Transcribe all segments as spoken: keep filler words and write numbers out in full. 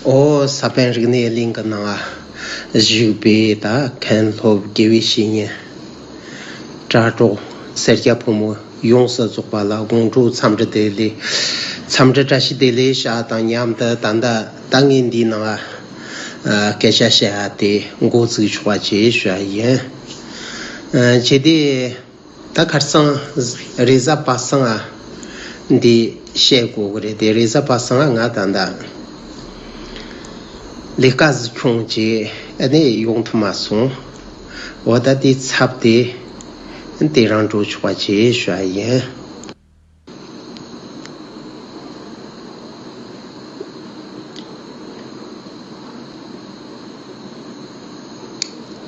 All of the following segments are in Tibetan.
ཨོ། ས་པཎ་རིག་གནས་གླིང་གི་ནང་བཞུགས་པའི་ད་མཁན་སློབ་དགེ་བའི་བཤེས་གཉེན། དྲ་གྲོགས་སེར་སྐྱ་ཕོ་མོ་ཡོངས་སུ་རྫོགས་པ་ལ་དགོང་དྲོ་འཚམས་འདྲི་བདེ་ལེགས། འཚམས་འདྲི་བཀྲ་ཤིས་བདེ་ལེགས་ཞུ་བ་དང་མཉམ་དུ། ད་ལྟ་ད་ངས་འདིའི་ནང་ཨ་སྐད་ཆ་བཤད་ཡ་དེ་འགོ་བཙུགས་ཆོག་པ་བྱེད་ཞུ་བ་ཡིན། ཨ་བྱས་ཏེ། ད་ཁར་སང་རེས་གཟའ་པ་སངས་ཨ་འདི་བཤད་དགོས་གི་རེད་དེ། རེས་གཟའ་པ་སངས་ཨ་ང་ད་ལྟ་ལས་ཀ་ཟིག་ཁྱོང་བྱས་ཨ་ནི་ཡོང་ཐུབ་མ་སོང་། འོ། ད་དེ་ཚབ་དེ་དེ་རང་འགྲོ་ཆོག་པ་བྱེད་ཞུ་བ་ཡིན།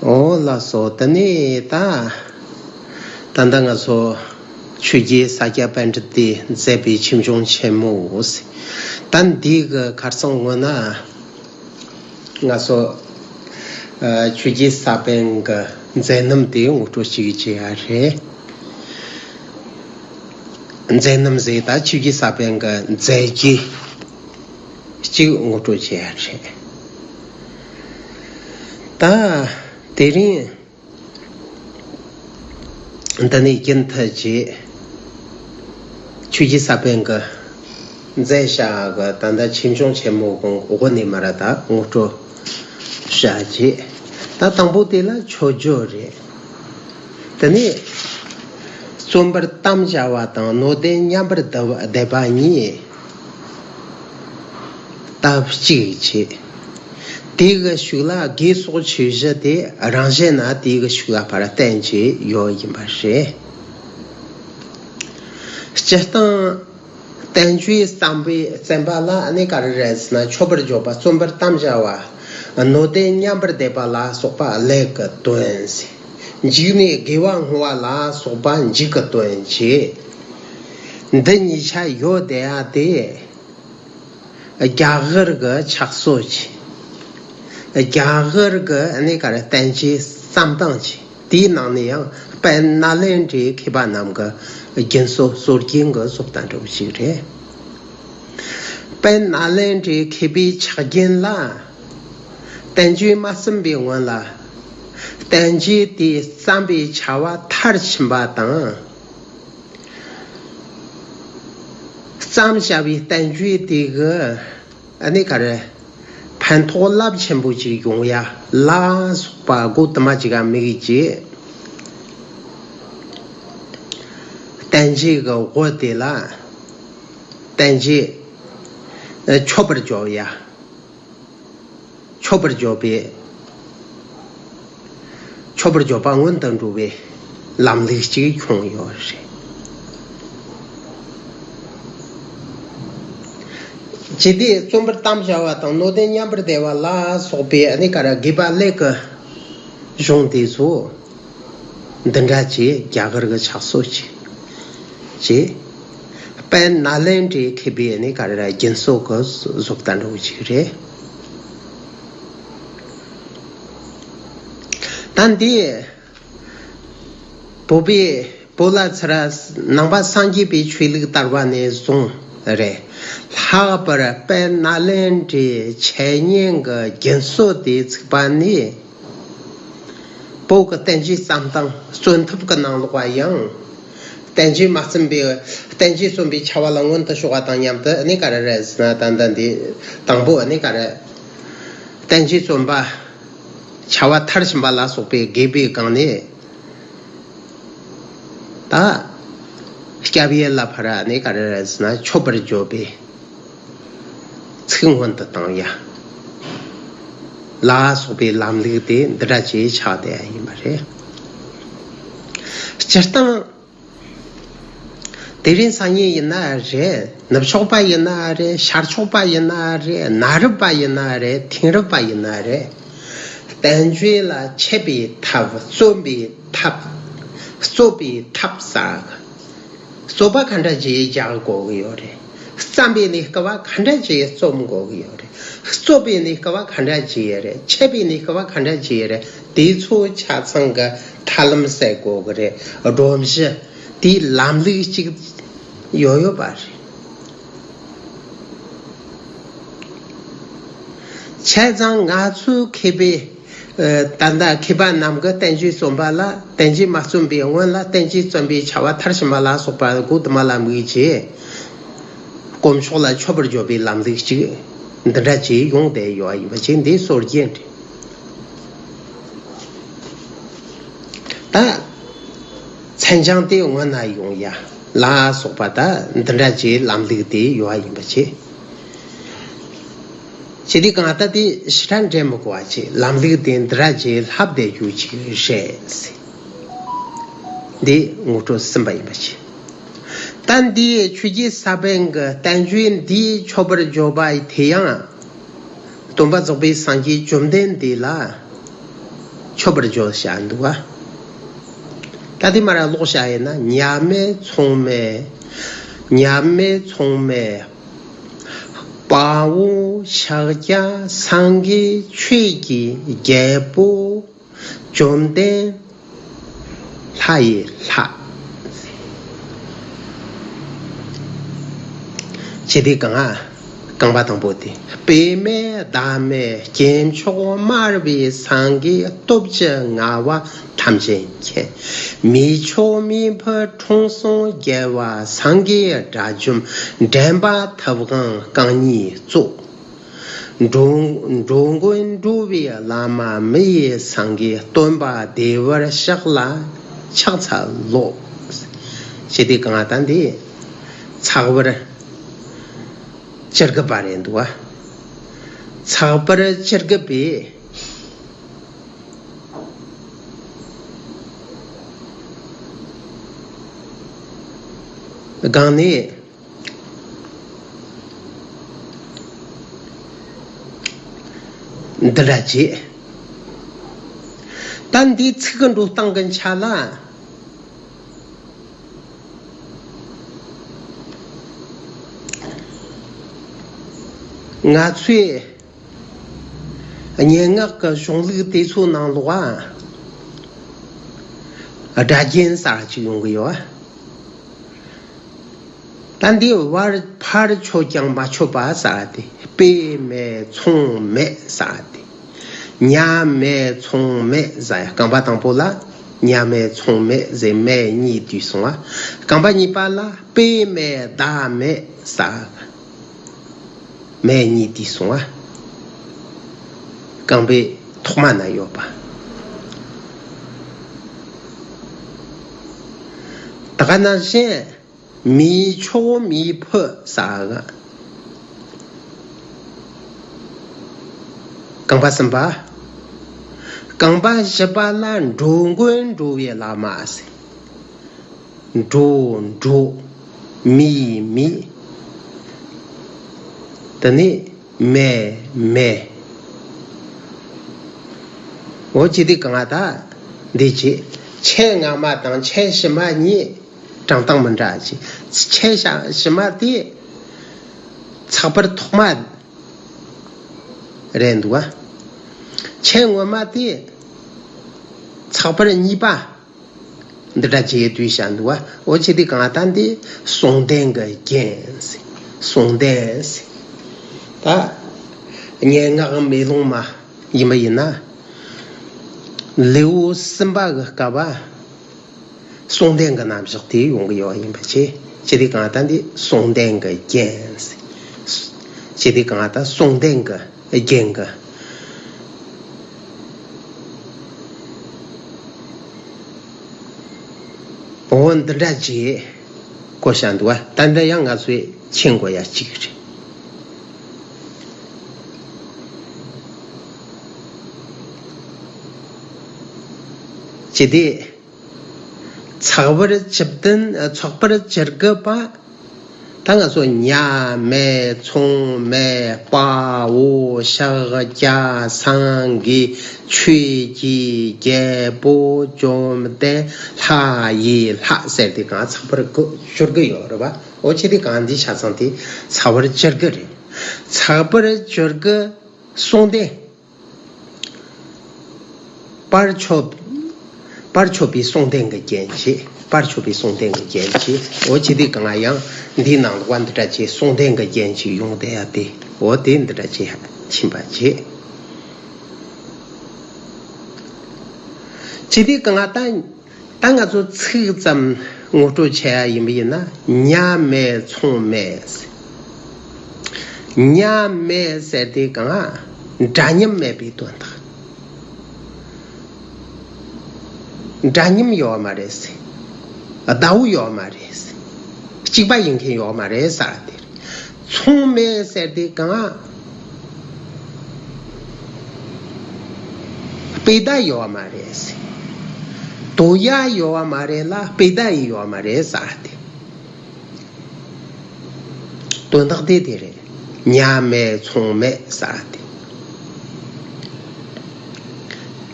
ཨོ་ལགས་སོ། དེ་ནས་ད་ད་ལྟ་ང་ཚོ་ཆོས་རྒྱལ་ས་སྐྱ་པཎྜི་ཏས་མཛད་པའི་ཆོས་འབྱུང་ཆེན་མོ། ད་འདི་གི་ཁར་སང་ངོ་ན། ང་ཚོ་ཨ་ཆོས་རྒྱལ་ས་པཎ་གྱི་མཛད་རྣམ་དེ་ངོ་སྤྲོད་ཅིག་བྱེད་ཡ་རེད། མཛད་རྣམ་ཟེར་ད་ཆོས་རྒྱལ་ས་པཎ་གྱི་མཛད་རྗེས་གཅིག་ངོ་སྤྲོད་བྱེད་ཡ་རེད། ད་དེ་རིང་འདི་ནས་རྒྱུན་མཐུད་ཀྱིས་ཆོས་རྒྱལ་ས་པཎ་གྱི་མཛད་བྱ་གི་ད་ལྟ་ཆོས་འབྱུང་ཆེན་མོ་གི་འོག་ནས་མར་ད་ངོ་སྤྲོད་བྱ་རྒྱུ། ད་དང་པོ་དེ་ལ་མཆོད་བརྗོད་རེད། དེ་ནས་རྩོམ་པར་དམ་བཅའ་བ་དང་ནོར་ལྡན་མཉམ་པར་བསྡུ་བ་བསྡེབས་པ་གཉིས། སྟབས་གཅིག་བྱེད། དེ་གི་ཤུགས་ལ་དགེ་སོགས་ཆོས་བཞི་སྟེ། རང་བཞིན་ན་དེ་གི་ཤུགས་ལ་ཕར་བརྟེན་བྱས་ཡོད་ཡིན་པ་རེད། སྤྱིར་བཏང་བསྟན་བཅོས་བརྩམས་པའི་བརྩམས་པ་ལ་ཨ་ནི་ག་རེ་རེད་ཟེར་ན། མཆོད་པར་བརྗོད་པ། རྩོམ་པར་དམ་བཅའ་བ། ནོར་ལྡན་མཉམ་པར་བསྡེབས་པ་ལ་སོགས་པ་ལེགས་ཀྱི་དོན་ཟེར། འཇིགས་ནས་དགེ་བ་བསྔོ་བ་ལ་སོགས་པ་འཇིགས་ཀྱི་དོན་བྱེད། འདི་གཉིས་ཆ་ཡོད་བསྡད་ཡ་དེ། རྒྱ་གར་གྱི་ཕྱག་སྲོལ་གྱི། རྒྱ་གར་གྱི་ཨ་ནི་ག་རེ་བསྟན་བཅོས་བརྩམས་སྟངས་ཀྱི། དེའི་ནང་ནས་ཡང་དཔལ་ནཱ་ལེནྡྲའི་མཁས་པ་རྣམས་ཀྱི་རྒྱུན་སྲོལ་སྲོལ་རྒྱུན་གྱི་བཟོ་ལྟ་འདྲ་བོ་ཞིག་རེད། དཔལ་ནཱ་ལེནྡྲའི་མཁས་པའི་ཕྱག་རྒྱུན་ལ། བསྟན་བཅོས་མ་བརྩམས་པའི་སྔོན་ལ། བསྟན་བཅོས་དེ་བརྩམས་པའི་བྱ་བ་མཐར་ཕྱིན་པ་དང་། བརྩམས་བྱ་བའི་བསྟན་བཅོས་དེ་གི་ཨ་ནི་ག་རེ། ཕན་ཐོགས་རླབས་ཆེན་པོ་ཅིག་ཡོང་ཡ་ལ་སོགས་པ་སྒོ་དུ་མ་ཅིག་ག་དམིགས་ཀྱིས། བསྟན་བཅོས་ཀྱི་དབུ་དེ་ལ། བསྟན་བཅོས་མཆོད་པར་བརྗོད་ཡ། མཆོད་པར་བརྗོད་པའི། མཆོད་པར་བརྗོད་པ་སྔོན་དུ་འགྲོ་བའི་ལམ་ལུགས་ཅིག་བྱུང་ཡོད་རེད། ཅི་སྟེ་རྩོམ་པར་དམ་བཅའ་བ་དང་ནོར་ལྡན་མཉམ་པར་བསྡེབས་པ་ལ་སོགས་པའི་ཨ་ནི་ག་རེ་དགེ་བ་ལེགས་ཀྱི་གཞུང་དེ་ཚོ། འདི་འདྲ་ཅིག་རྒྱ་གར་གྱི་ཕྱག་སྲོལ་ཅིག་ཅིག་དཔལ་ནཱ་ལེནྡྲའི་མཁས་པའི་ནི་ག་རེ་ར་རྒྱུན་སྲོལ་གྱི་བཟོ་ལྟ་འདྲ་བོ་ཅིག་རེད། ད་འདི་བོད་པའི་བོད་ལ་ཚུར་ནང་པ་སངས་རྒྱས་པའི་ཆོས་ལུགས་དར་བ་ནས་བཟུང་རེད། ལྷག་པར་དཔལ་ནཱ་ལེནྡྲའི་འཆད་ཉན་གྱི་རྒྱུན་སྲོལ་དེ་ཚུགས་པ་ནས། བོད་ཀྱི་བསྟན་བཅོས་བརྩམས་སྟངས་གསོན་ཐབས་ཀྱི་ནང་ལོགས་པ་ཡང་། བསྟན་བཅོས་མ་བརྩམས་པའི་བསྟན་བཅོས་རྩོམ་པའི་བྱ་བ་ལ་སྔོན་དུ་ཕྱོགས་པ་དང་མཉམ་དུ་ནི་ག་རེ་རེད་ཟེར་ན། ད་ལྟ་འདི་དང་པོ་ནི་ག་རེ། བསྟན་བཅོས་རྩོམ་པ། བྱ་བ་མཐར་ཕྱིན་པ་ལ་སོགས་པའི་དགེ་བའི་སྒང་ནས། ད་སྐྱབས་ཡུལ་ལ་ཕར་ནི་ག་རེ་རེད་ཟེར་ན། མཆོད་པར་བརྗོད་པའི་ཚིག་སྔོན་དུ་བཏང་ཡ་ལ་སོགས་པའི་ལམ་ལུགས་དེ་འདི་འདྲ་ཅིག་ཆགས་བསྡད་ཡ་ཡིན་པ་རེད། སྤྱིར་བཏང་། དེ་རིང་སང་ཉིན་ཡིན་ན་རེད། ནུབ་ཕྱོགས་པ་ཡིན་ན་རེད། ཤར་ཕྱོགས་པ་ཡིན་ན་རེད། གནའ་རབས་པ་ཡིན་ན་རེད། དེང་རབས་པ་ཡིན་ན་རེད། བསྟན་བཅོས་ལ་འཆད་པའི་ཐབས། རྩོམ་པའི་ཐབས། རྩོད་པའི་ཐབས་ཟེར། རྩོད་པ་ག་འདྲ་ཅིག་རྒྱག་དགོས་ཀྱི་ཡོད་རེད། བརྩམས་པའི་ནི་སྐབས་ག་འདྲ་ཅིག་རྩོམ་དགོས་ཀྱི་ཡོད་རེད། རྩོད་པའི་ནི་སྐབས་ག་འདྲ་ཅིག་རེད། འཆད་པའི་ནི་སྐབས་ག་འདྲ་ཅིག་རེད། དེ་ཚོ་ཆ་ཚང་གི་ཐབས་ལམ་ཟེར་དགོས་ཀྱི་རེད། སྒྲོམ་གཞི་དེའི་ལམ་ལུགས་ཅིག་ཡོད་ཡོད་པ་རེད། བྱས་ཙང་ང་ཚོའི་མཁས་པའི་ཨ་ད་ལྟ་མཁས་པ་རྣམས་ཀྱིས་བསྟན་བཅོས་རྩོམ་པ་ལ་བསྟན་བཅོས་མ་རྩོམ་པའི་སྔོན་ལ་བསྟན་བཅོས་རྩོམ་པའི་བྱ་བ་མཐར་ཕྱིན་པ་ལ་སོགས་པ་སྒོ་དུ་མ་ལ་དམིགས་བྱས། དཀོན་མཆོག་ལ་མཆོད་པར་བརྗོད་པའི་ལམ་ལུགས་ཅིག་འདི་འདྲ་ཅིག་ཡོང་བསྡད་ཡོད་པ་ཡིན་པ་ཅིག་འདི་སྲོལ་རྒྱུན་རེད། ད་མཚན་བྱང་དེ་སྔོན་ན་ཡོང་ཡ་ལ་སོགས་པ་ད་འདི་འདྲ་ཅིག་ལམ་ལུགས་དེ་ཡོད་པ་ཡིན་པ་ཅིག་བྱས་དུས་གང་ལྟར་དེ་ཞེ་དྲག་འགྲེལ་མི་དགོས་པ་ཅིག་ལམ་ལུགས་དེ་འདི་འདྲ་ཅིག་ལྷབ་བསྡད་རྒྱུ་ཅིག་རེད། འདི་ངོ་སྤྲོད་ཟིན་པ་ཡིན་པ་ཅིག་ད་འདིའི་ཆོས་རྗེ་ས་པཎ་གྱི་བསྟན་བཅོས་འདིའི་མཆོད་པར་བརྗོད་པ་དེ་ཡང་སྟོན་པ་རྫོགས་པའི་སངས་རྒྱས་བཅོམ་ལྡན་འདས་ལ་མཆོད་པར་བརྗོད་བྱ་འདུག་པ། ད་དེ་མར་ཀློག་བྱ་ཡིན་ན། མཉམ་མེད་མཚུངས་མེད། མཉམ་མེད་མཚུངས་མེད་དཔའ་བོ་ཤཱཀྱ་སངས་རྒྱས་ཆོས་ཀྱི་རྒྱལ་པོ། བཅོམ་ལྡན་ལྷ་ཡི་ལྷ། ཞེས་དེ་གང་། རྐང་པ་དང་པོ་དེ། དཔེ་མེད་བདག་མེད་སྐྱེས་མཆོག་སྨྲ་བའི་སངས་རྒྱས། སྟོབས་བཅུ་མངའ་བ་ཐམས་ཅད་མཁྱེན། མི་མཆོག་མི་ཕམ་འཁྲུངས་གསུམ་རྒྱལ་བ་སངས་རྒྱས་དགྲ་བཅོམ། འདྲེན་པ་ཐུབ་དབང་རྐང་གཉིས་གཙོ། འགྲོ་འགྲོ་མགོན་འགྲོ་བའི་བླ་མ་མི་ཡི་སངས་རྒྱས། སྟོན་པ་བདེ་བར་གཤེགས་ལ་ཕྱག་འཚལ་ལོ། ཞེས་དེ་གང་ལྟར་འདི་ཚེག་བར་བཅུ་དགུ་པ་རེད་འདུག་པ། ཚེག་བར་བཅུ་དགུ་པའི་སྒང་ནས། འདི་འདྲ་བྱས། ད་འདིའི་ཚིག་གི་འགྲོ་སྟངས་ཀྱི་ཆ་ལ། ང་ཚོས་སྙན་ངག་གི་གཞུང་ལུགས་དེ་ཚོའི་ནང་ལོགས་ཨ། སྒྲ་རྒྱན་གསར་ཅིག་ཡོང་གི་ཡོད། ད་འདི་བར་ཕར་ཆོད་ཀྱང་མ་ཆོད་པ་ཟེར་དེ། དཔེ་མེད་མཚུངས་མེད་ཟེར་དེ། མཉམ་མེད་མཚུངས་མེད་ཟེར་ཡ། རྐང་པ་དང་པོ་ལ་མཉམ་མེད་མཚུངས་མེད་ཟེར་མེད་གཉིས་བསྡུས་སོང་བ། རྐང་པ་གཉིས་པ་ལ་དཔེ་མེད་བདག་མེད་ཟེར། མེད་གཉིས་བསྡུས་སོང་བ། རྐང་པའི་ཐོག་མ་ན་ཡོད་པ། ད་ག་ནང་བཞིན། མི་མཆོག་མི་ཕམ་ཟེར་ག། རྐང་པ་གསུམ་པ། རྐང་པ་བཞི་པ་ལ་འགྲོ་མགོན་འགྲོ་བའི་བླ་མ་ཟེར། འགྲོ་འགྲོ། མི་མི། དེ་ནས་མེད་མེད། འོ་ཅི་སྟེ་གང་ལྟར་འདི་བྱས། ཆེ་སྔ་མ་དང་ཆེ་ཕྱི་མ་གཉིས་དྲང་སྟངས་མི་འདྲ་ཅིག་ཆེ་ཕྱི་མ་དེ་ཚེག་བར་ཐོག་མ་རེད་འདུག་བ། ཆེ་སྔོན་མ་དེ་ཚེག་བར་གཉིས་པ། འདི་འདྲ་བྱས་བསྡུས་བཞག་འདུག་བ། འོ་ཅི་སྟེ་གང་ལྟར་འདི་གསུང་ལྡན་གྱི་རྒྱན་ཟེར། གསུང་ལྡན་ཟེར། ད་སྙན་ངག་མེ་ལོང་མ་ཡིན་པ་ཡིན་ན། ལེའུ་གསུམ་པ་གི་སྐབས་པ། གསུང་ལྡན་གྱི་རྣམ་གཞག་དེ་ཡོང་གི་ཡོད་པ་ཡིན་པ་བྱས། ཅི་སྟེ་གང་ལྟར་འདི་གསུང་ལྡན་གྱི་རྒྱན་ཟེར། ཅི་སྟེ་གང་ལྟར་གསུང་ལྡན་གྱི་རྒྱན་གྱི། འོ་འདི་འདྲ་ཅིག་གོ་བཞག་འདུག་བ། ད་འདི་ཡང་ང་ཚོས་མཁྱེན་དགོས་ཡ་གཅིག་རེད། ཅི་སྟེ། ཚེག་བར་བཅུ་བདུན། ཚེག་བར་བཅུ་དགུ་པ། ད་ང་ཚོ་མཉམ་མེད་མཚུངས་མེད་དཔའ་བོ་ཤཱཀྱ་སངས་རྒྱས་ཆོས་ཀྱི་རྒྱལ་པོ་བཅོམ་ལྡན་ལྷ་ཡི་ལྷ་ཟེར་དེ་གང་ཚེག་བར་དགུ་བཅུ་དགུ་ཡོད་རེད་པ། འོ་ཅི་སྟེ་གང་འདི་ཆ་ཚང་དེ་ཚེག་བར་བཅུ་དགུ་རེད། ཚེག་བར་བཅུ་དགུ་གསུང་ལྡན། བར་ཆོད། བར་ཆོད་པའི་གསུང་ལྡན་གྱི་རྒྱན་བྱས། པར་ཆོད་པའི་གསུང་རྟེན་གྱི་རྒྱན་གྱིས། འོ་ཅི་སྟེ་གང་ཡང་འདིའི་ནང་ལོགས་འདི་འདྲ་ཅིག་གསུང་རྟེན་གྱི་རྒྱན་གྱིས་ཡོང་བསྡད་ཡ་དེ། འོ་དེ་འདི་འདྲ་ཅིག་ཕྱིན་པ་བྱས། ཅི་སྟེ་གང་ད་ད་ང་ཚོ་ཚིག་ཙམ་ངོ་སྤྲོད་བྱེད་ཡ་ཡིན་པ་ཡིན་ན། ཉ་སྨད་ཚོང་སྨད། ཉ་སྨད་ཟེར་དེ་གང་འདྲ་མཉམ་མེད་པའི་དོན་དག་འདྲ་མཉམ་ཡོད་མ་རེད་ཟེར། ཟླ་བོ་ཡོད་མ་རེད་ཟེར། གཅིག་པ་ཡིན་མཁན་ཡོད་མ་རེད་ཟེར་དེ་རེད། ཚོང་མེད་ཟེར་དེ་གང་སྤུས་དག་ཡོད་མ་རེད་ཟེར། དོ་ཡ་ཡོད་མ་རེད་ལ་སྤུས་དག་ཡི་ཡོད་མ་རེད་ཟེར་དེ། དོན་དག་དེ་དེ་རེད། ཉ་སྨད་ཚོང་སྨད་ཟེར་དེ།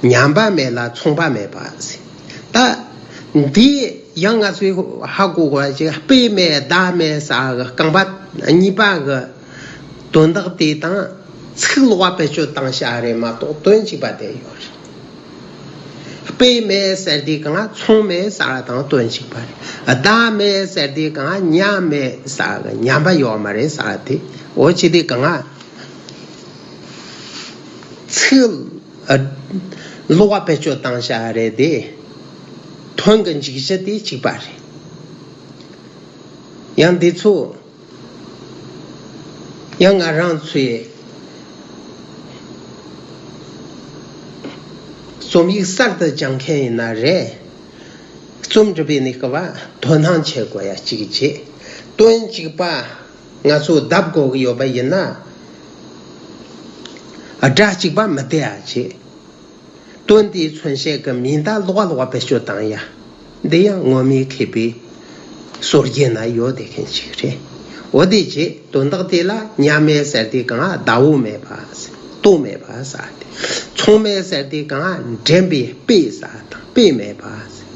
ཉམས་པ་མེད་ལ་ཚོང་པ་མེད་པ་ཟེར། ད་འདི་ཡང་ང་ཚོས་ཧ་གོ་དགོས་པ་ཅིག་སྤུས་མེད་ཟླ་མེད་ཟེར་གི་རྐང་པ་གཉིས་པ་གི་དོན་དག་དེ་དང་ཚིག་ལོག་པ་བེད་སྤྱོད་བཏང་བཞག་རེད་མ་གཏོགས་དོན་གཅིག་པ་དེ་ཡོད་རེད། སྤུས་མེད་ཟེར་དུས་གང་ཚོང་མེད་ཟེར་བ་དང་དོན་གཅིག་པ་རེད། ཟླ་མེད་ཟེར་དུས་གང་ཉ་མེད་ཟེར་གི་ཉམས་པ་ཡོད་མ་རེད་ཟེར་དེ། འོ་ཅི་སྟེ་གང་ཚིག་ལོག་པ་བེད་སྤྱོད་བཏང་བཞག་རེད་དེ། དོན་གྱི་འཇུག་གཞི་དེ་གཅིག་པ་རེད། ཡང་འདི་ཚོ་ཡང་ང་རང་ཚོས་རྩོམ་ཡིག་གསར་དུ་སྦྱང་མཁན་ཡིན་ན་རེད། རྩོམ་འབྲི་བའི་གནས་སྐབས་དོ་སྣང་བྱེད་དགོས་ཡ་གཅིག་བྱས། དོན་གཅིག་པ་ང་ཚོ་ལྡབ་དགོས་ཀྱི་ཡོད་པ་ཡིན་ན། སྒྲ་གཅིག་པ་མི་བདེ་ཡ་བྱས། དོན་དེའི་མཚོན་བྱེད་ཀྱི་མིང་བརྡ་ལོགས་ལོགས་བེད་སྤྱོད་བཏང་ཡ། འདི་ཡང་ངོ་མའི་མཁས་པའི་སྲོལ་རྒྱུན་ན་ཡོད་བསྡད་མཁན་ཞིག་རེད། འོ་དེ་རྗེས་དོན་དག་དེ་ལ་ཉ་མེད་ཟེར་དུས་གང་ཟླ་བོ་མེད་པ་ཟེར། ལྟོ་མེད་པ་ཟེར་དེ། ཚོང་མེད་ཟེར་དུས་གང་འདྲེན་པའི་དཔེ་ཟེར་དང་དཔེ་མེད་པ་ཟེར།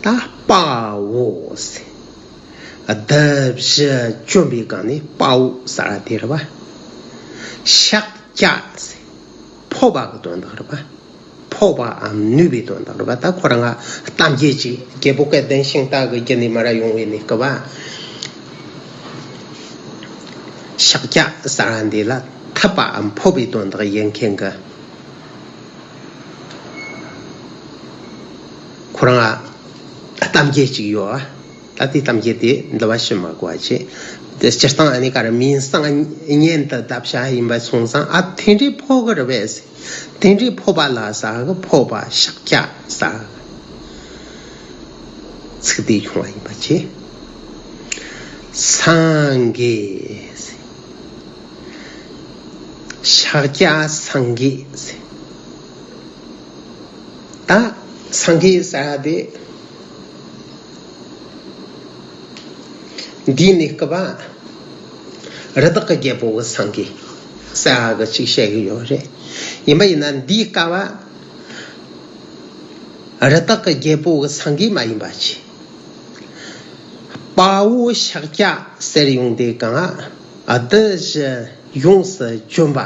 ད་དཔའ་བོ་ཟེར། ལྡབ་བཞི་གྱོན་པའི་སྒང་ནས་དཔའ་བོ་ཟེར་དེ་རེད་པ། ཤཱཀྱ་ཟེར། ཕོབ་པ་གི་དོན་དག་རེད་པ། ཕོབ་པའམ་ནུས་པའི་དོན་དག་རེད་པ། ད་ཁོ་རང་ང་གཏམ་རྒྱུད་ཅིག་རྒྱལ་པོ་སྐལ་ལྡན་ཤིང་རྟ་གི་རྒྱུད་ནས་མར་ཡོང་བའི་གནས་སྐབས། ཤཱཀྱ་ཟེར་འདི་ལ་ཐུབ་པའམ་ཕོབ་པའི་དོན་དག་ཡིན་མཁན་གི། ཁོ་རང་ང་གཏམ་རྒྱུད་ཅིག་ཡོད། ད་དེ་གཏམ་རྒྱུད་དེ་འདི་བ་ཤི་མ་གོ་བ་བྱེད། དེ་སྤྱིར་བཏང་ཨ་ནི་ག་རེ་མིང་སང་སྙན་དུ་བརྡབས་བྱ་ཡིན་པ་སོང་ཙང་ཨ་དེ་འདྲའི་ཕོ་གི་རེད་པས། དེ་འདྲའི་ཕོ་པ་ལ་ཟ་གི་ཕོ་པ་ཤཱཀྱ་ཟ་གི། ཚིག་དེ་བྱུང་བ་ཡིན་པ་བྱེད། སངས་རྒྱས། ཤཱཀྱ་སངས་རྒྱས། ད་སངས་རྒྱས་ཟེར་བ་དེ། འདིའི་གནས་སྐབས་རི་དྭགས་ཀྱི་རྒྱལ་པོ་གི་སངས་རྒྱས་ཟེར་བ་གི་ཅིག་བཤད་གི་ཡོད་རེད། ཡིན་པ་ཡིན་ན་འདིའི་སྐབས་རི་དྭགས་ཀྱི་རྒྱལ་པོ་གི་སངས་རྒྱས་མ་ཡིན་པ་ཅིག་དཔའ་བོ་ཤཱཀྱ་ཟེར་ཡོང་དུས་གང་བདུད་བཞི་ཡོངས་སུ་འཇོམས་པ།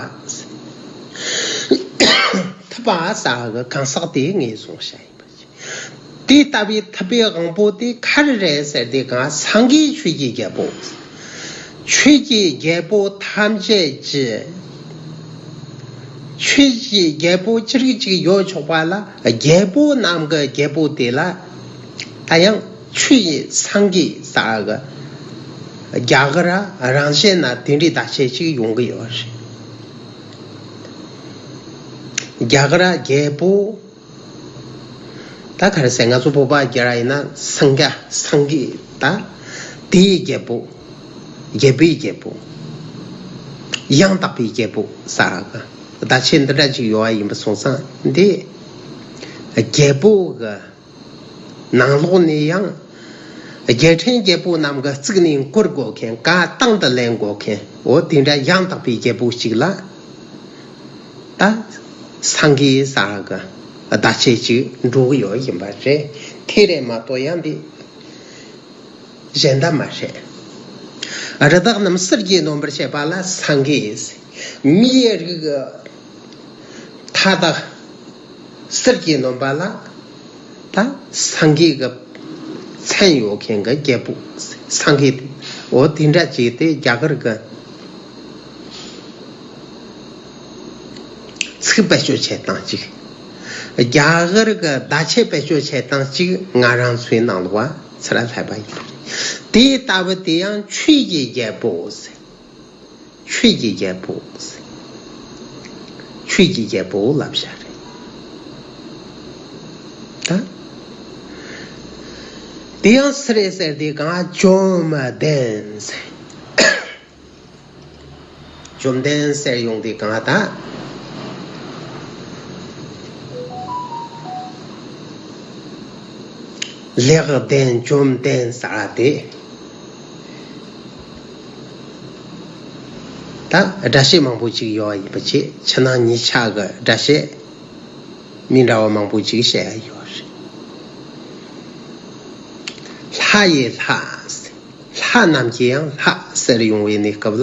ཐུབ་པ་ཟེར་བ་གི་གང་ཟག་དེ་ངོས་བཟུང་བྱ་ཡིན། དེ་ལྟ་བུའི་ཐུབ་པའི་དབང་པོ་དེ་ག་རེ་རེད་ཟེར་དུས་གང་སངས་རྒྱས་ཆོས་ཀྱི་རྒྱལ་པོ། ཆོས་ཀྱི་རྒྱལ་པོ་ཐམས་ཅད་ཀྱི། ཆོས་ཀྱི་རྒྱལ་པོ་ཅི་རིགས་ཅིག་ཡོད་ཆོག་པ་ལ་རྒྱལ་པོ་རྣམས་ཀྱི་རྒྱལ་པོ་དེ་ལ། ད་ཡང་ཆོས་ཀྱི་སངས་རྒྱས་ཟེར་གི། རྒྱ་གར་རང་བཞིན་ན་དེ་འདྲའི་བརྡ་ཆད་ཅིག་ཡོང་གི་ཡོད་རེད། རྒྱ་གར་རྒྱལ་པོ། ད་ག་རེ་ཟེར། ང་ཚོ་བོད་པ་རྒྱལ་རབས་ཡིན་ན་སངས་རྒྱས། སངས་རྒྱས་ད་དེའི་རྒྱལ་པོ། རྒྱལ་པོའི་རྒྱལ་པོ། ཡང་དག་པའི་རྒྱལ་པོ་ཟེར་གི། བརྡ་ཆད་འདི་འདྲ་ཅིག་ཡོད་པ་ཡིན་པ་སོང་ཙང་འདི་རྒྱལ་པོ་གི་ནང་ལོགས་ནས་ཡང་རྒྱལ་ཕྲན་རྒྱལ་པོ་རྣམས་ཀྱི་གཙུག་ནས་འཁོར་དགོས་མཁན། བཀའ་དང་དུ་ལེན་དགོས་མཁན། འོ་དེ་འདྲ་ཡང་དག་པའི་རྒྱལ་པོ་གཅིག་ལ། ད་སངས་རྒྱས་ཟེར་གི་བརྡ་ཆད་ཅིག་འགྲོ་གི་ཡོད་ཡིན་པ་རེད། དེ་རེད་མ་གཏོགས་ཡང་འདི་གཞན་དག་མ་རེད། རི་དྭགས་རྣམས་ཟིལ་གྱིས་ནོན་པར་བྱེད་པ་ལ་སངས་རྒྱས། མིའི་རིགས་མཐའ་དག་ཟིལ་གྱིས་ནོན་པ་ལ་ད་སངས་རྒྱས་ཀྱི་ མཚན་ཡོད་མཁན་གྱི་རྒྱལ་པོ་སངས་རྒྱས་དེ། འོ་དེ་འདྲ་བྱས་ཏེ་རྒྱ་གར་གྱི་ཚིག་བེད་སྤྱོད་བྱེད་སྟངས་གཅིག་རྒྱ་གར་གྱི་བརྡ་ཆད་བེད་སྤྱོད་བྱེད་སྟངས་གཅིག་ང་རང་ཚོའི་ནང་ལ་བ་ཚུར་སླེབས་པ་ཡིན། དེ་ལྟ་བུ་དེ་ཡང་ཆོས་ཀྱི་རྒྱལ་པོ་ཟེར། ཆོས་ཀྱི་རྒྱལ་པོ་ཟེར། ཆོས་ཀྱི་རྒྱལ་པོ་ལབ་བྱ་རེད། ད་དེ་ཡང་སུ་རེད་ཟེར་དུས་གང་བཅོམ་ལྡན་ཟེར། བཅོམ་ལྡན་ཟེར་ཡོང་དུས་གང་ད། ལེགས་ལྡན་བཅོམ་ལྡན་ཟེར་བ་དེ། ད་སྒྲ་བཤད་མང་པོ་ཅིག་ཡོད་ཡིན་པ་བྱས། ཕྱི་ནང་གཉིས་ཆ་གི་སྒྲ་བཤད་མི་འདྲ་བ་མང་པོ་ཅིག་བཤད་ཡ་ཡོད་རེད། ལྷ་ཡི་ལྷ། ལྷ་རྣམས་ཀྱི་ཡང་ལྷ་ཟེར་ཡོང་བའི་གནས་སྐབས་ལ།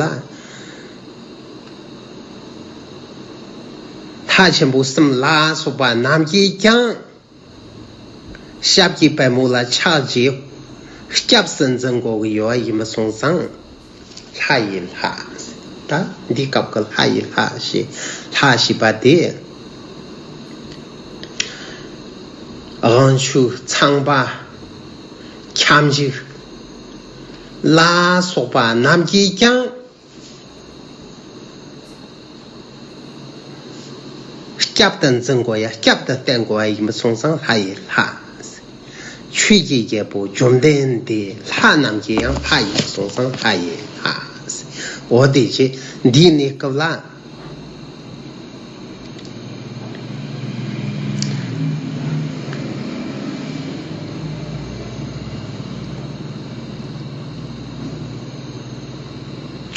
ལྷ་ཆེན་པོ་གསུམ་ལ་སོགས་པ་རྣམས་ཀྱིས་ཀྱང་ཞབས་ཀྱི་པད་མོ་ལ་ཕྱག་བགྱིས། སྐྱབས་སུ་འཛིན་དགོས་ཀྱི་ཡོད་ཡིན་པ་སོང་ཙང་། ལྷ་ཡི་ལྷ། ད་འདི་སྐབས་ཀྱི་ལྷ་ཡི་ལྷ་ཞེས་ལྷ་ཞེས་པ་དེ། དབང་ཕྱུག་ཚངས་པ། ཁྱབ་འཇུག་ལ་སོགས་པ་རྣམས་ཀྱིས་ཀྱང་། སྐྱབས་དང་འཛིན་དགོས་ཡ། སྐྱབས་དང་བསྟེན་དགོས་ཡ་ཡིན་པ་སོང་ཙང་ལྷ་ཡི་ལྷ། ཆོས་ཀྱི་རྒྱལ་པོ་བཅོམ་ལྡན་འདས་ལྷ་རྣམས་ཀྱི་ཡང་ལྷ་ཡིན་པ་སོང་ཙང་ལྷ་ཡི་ལྷ། འོ་དེ་ཅི་འདིའི་གནས་སྐབས་ལ།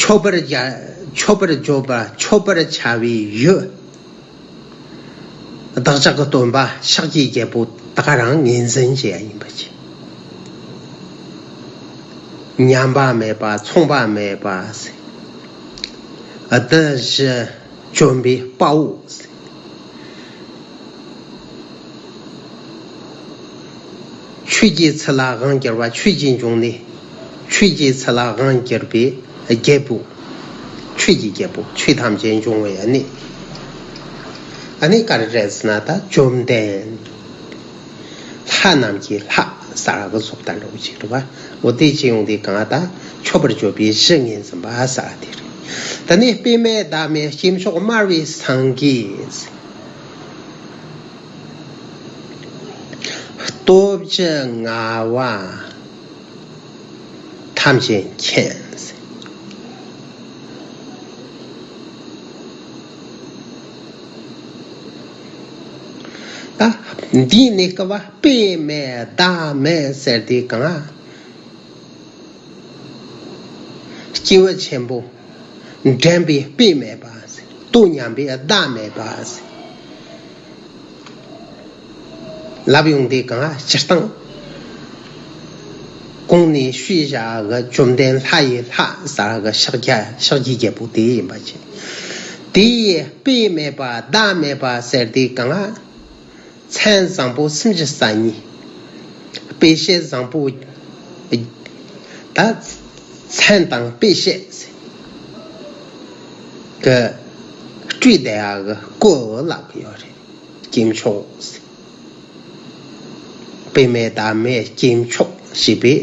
མཆོད་པར་བྱ། མཆོད་པར་བརྗོད་པ། མཆོད་པར་བྱ་བའི་ཡུལ། བདག་ཅག་གི་སྟོན་པ་ཤཱཀྱའི་རྒྱལ་པོ་ད་ག་རང་ངོས་འཛིན་བྱེད་ཡ་ཡིན་པ་ཅི། ཉམས་པ་མེད་པ། མཚུངས་པ་མེད་པ་ཟེར། བདུད་བཞི་བཅོམ་པའི་དཔའ་བོ་ཟེར། ཆོས་ཀྱི་ཚུལ་ལ་དབང་བསྒྱུར་བ། ཆོས་ཀྱི་འབྱུང་གནས། ཆོས་ཀྱི་ཚུལ་ལ་དབང་བསྒྱུར་བའི་རྒྱལ་པོ། ཆོས་ཀྱི་རྒྱལ་པོ། ཆོས་ཐམས་ཅད་འབྱུང་བའི་གནས། ཨ་ནི་ག་རེ་རེད་ཟེར་ན། ད་བཅོམ་ལྡན་ལྷ་རྣམས་ཀྱི་ལྷ་ཟེར་གི་བཟོ་ལྟ་འདྲ་བོ་ཅིག་རེད་པ། འོ་དེ་ཅི་ཡོང་དེ་གང་ད་མཆོད་པར་བརྗོད་པའི་གཞི་ངོས་འཛིན་པ་ཟེར་དེ་རེད། ད་ནི་དཔེ་མེད་བདག་མེད་སྐྱེས་མཆོག་སྨྲ་བའི་སངས་རྒྱས། སྟོབས་བཅུ་ལྔ་པ་ཐམས་ཅད་མཁྱེན། ད་འདིའི་གནས་སྐབས་པ་དཔེ་མེད་བདག་མེད་ཟེར་དེ་གང་། སྐྱེས་བུ་ཆེན་པོ་འདྲེན་པའི་དཔེ་མེད་པ་ཟེར། དོ་མཉམ་པའི་བདག་མེད་པ་ཟེར། ལབ་ཡོང་དུས་གང་། སྤྱིར་བཏང་གོང་ནས་ཞུས་བཞག་གི་བཅོམ་ལྡན་ལྷ་ཡི་ལྷ་ཟེར་གི་ཤཱཀྱ། ཤཱཀྱའི་རྒྱལ་པོ་དེ་ཡིན་པ་བྱས། དེ་ཡི་དཔེ་མེད་པ་བདག་མེད་པ་ཟེར་དུས་གང་། མཚན་བཟང་པོ་སུམ་ཅུ་རྩ་གཉིས། དཔེ་བྱད་བཟང་པོ། ད་མཚན་དང་དཔེ་བྱད་གི་སྤྲོས་བསྡད་ཡག་གི་སྐུ་ལབ་གི་ཡོད་རེད། སྐྱེས་མཆོག་ཟེར། དཔེ་མེད་བདག་མེད་སྐྱེས་མཆོག་ཞེས་པའི་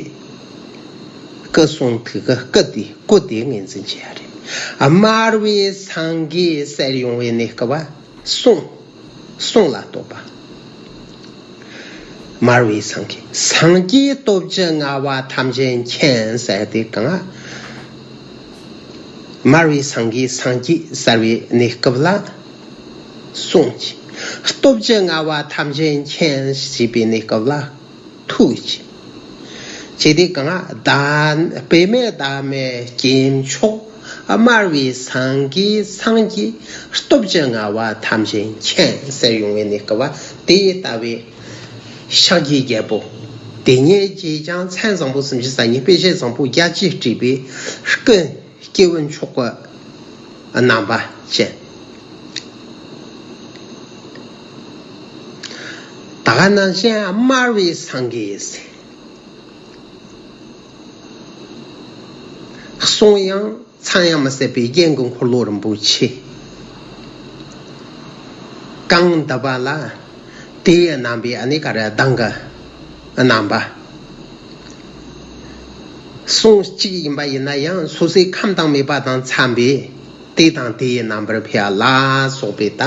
སྐུ་གསུང་ཐུགས་ཀྱི་སྐུ་དེ། སྐུ་དེ་ངོས་འཛིན་བྱེད་ཡ་རེད། སྨྲ་བའི་སངས་རྒྱས་ཟེར་ཡོང་བའི་གནས་སྐབས་པ་གསུང་། གསུང་ལ་གཏོགས་པ། སྨྲ་བའི་སངས་རྒྱས། སངས་རྒྱས་སྟོབས་བཅུ་མངའ་བ་ཐམས་ཅད་མཁྱེན་ཟེར་དེ་གང་། སྨྲ་བའི་སངས་རྒྱས། སངས་རྒྱས་ཟེར་བའི་གནས་སྐབས་ལ་གསུང་གི། སྟོབས་བཅུ་མངའ་བ་ཐམས་ཅད་མཁྱེན་ཞེས་པའི་གནས་སྐབས་ལ་ཐུགས་ཀྱི། ཅེས་དེ་གང་། བདག་དཔེ་མེད་བདག་མེད་སྐྱེས་མཆོག་སྨྲ་བའི་སངས་རྒྱས། སངས་རྒྱས་སྟོབས་བཅུ་མངའ་བ་ཐམས་ཅད་མཁྱེན་ཟེར་ཡོང་བའི་གནས་སྐབས་པ་དེ་ལྟ་བུའི་ཤཱཀྱའི་རྒྱལ་པོ་དེ་ཉིད་ཀྱིས་ཀྱང་མཚན་བཟང་པོ་སུམ་ཅུ་རྩ་གཉིས། དཔེ་བྱད་བཟང་པོ་བརྒྱད་ཅུས་སྤྲས་པའི་སྐུ། སྐྱེས་བུ་མཆོག་གི་རྣམ་པ་ཅན། ད་ག་ནང་བཞིན་སྨྲ་བའི་སངས་རྒྱས། གསུང་ཡང་མཚམས་ཡང་མི་ཟད་པའི་རྒྱན་གྱི་འཁོར་ལོ་རིན་པོ་ཆེ། གང་འདི་པ་ལ་དེའི་རྣམ་པའི་ཨ་ནི་ག་རེ་གདངས་ཀྱི་རྣམ་པ། གསུང་གཅིག་ཡིན་པ་ཡིན་ན་ཡང་སོ་སོའི་ཁམས་དང་མོས་པ་དང་འཚམ་པའི་དེ་དང་དེའི་རྣམ་པར་ཕྱེ་ལ་སོགས་པའི་ད།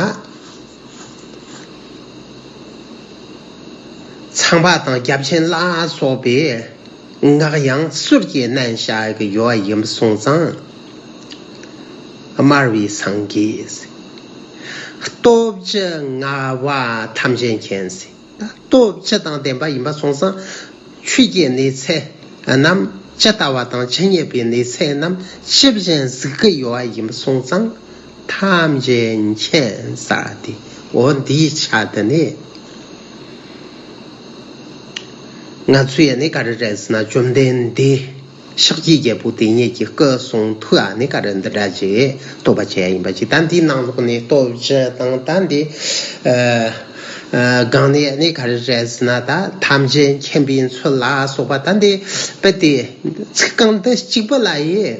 ཚངས་པ་དང་བརྒྱ་བྱིན་ལ་སོགས་པའི་སྔགས་ཡང་གསུར་གྱིས་བསྣན་བྱ་གི་ཡོད་པ་ཡིན་པ་སོང་ཙང་། སྨྲ་བའི་སངས་རྒྱས། སྟོབས་བཅུ་མངའ་བ་ཐམས་ཅད་མཁྱེན། སྟོབས་བཅུ་དང་ལྡན་པ་ཡིན་པ་སོང་ཙང་། ཆོས་ཀྱི་གནས་ཚད་རྣམས་ཇི་ལྟ་བ་དང་ཇི་སྙེད་པའི་གནས་ཚད་རྣམས་ཇི་བཞིན་གཟིགས་ཀྱི་ཡོད་པ་ཡིན་པ་སོང་ཙང་། ཐམས་ཅད་མཁྱེན་ཟེར་དེ། འོ་འདིའི་ཆ་དེ་ནས་ང་ཚོས་ནི་ག་རེ་རེད་ཟེར་ན། བཅོམ་ལྡན་འདས་ཤཱཀྱའི་རྒྱལ་པོ་དེ་ཉིད་ཀྱི་སྐུ་གསུང་ཐུགས་ཨ་ནི་ག་རེ་འདི་འདྲ་ཅིག་རྟོགས་པ་བྱེད་ཡ་ཡིན་པ་ཅིག་ད་འདིའི་ནང་ལོགས་ནས་སྟོབས་བཅུ་དང་ད་འདི་ཨ་ཨ་གང་ནས་ནི་ག་རེ་རེད་ཟེར་ན། ད་ཐམས་ཅད་མཁྱེན་པའི་ཚུལ་ལ་སོགས་པ་ད་འདི་དཔེ་དེ་ཚིག་རྐང་འདི་གཅིག་པུ་ལ་ཡིས་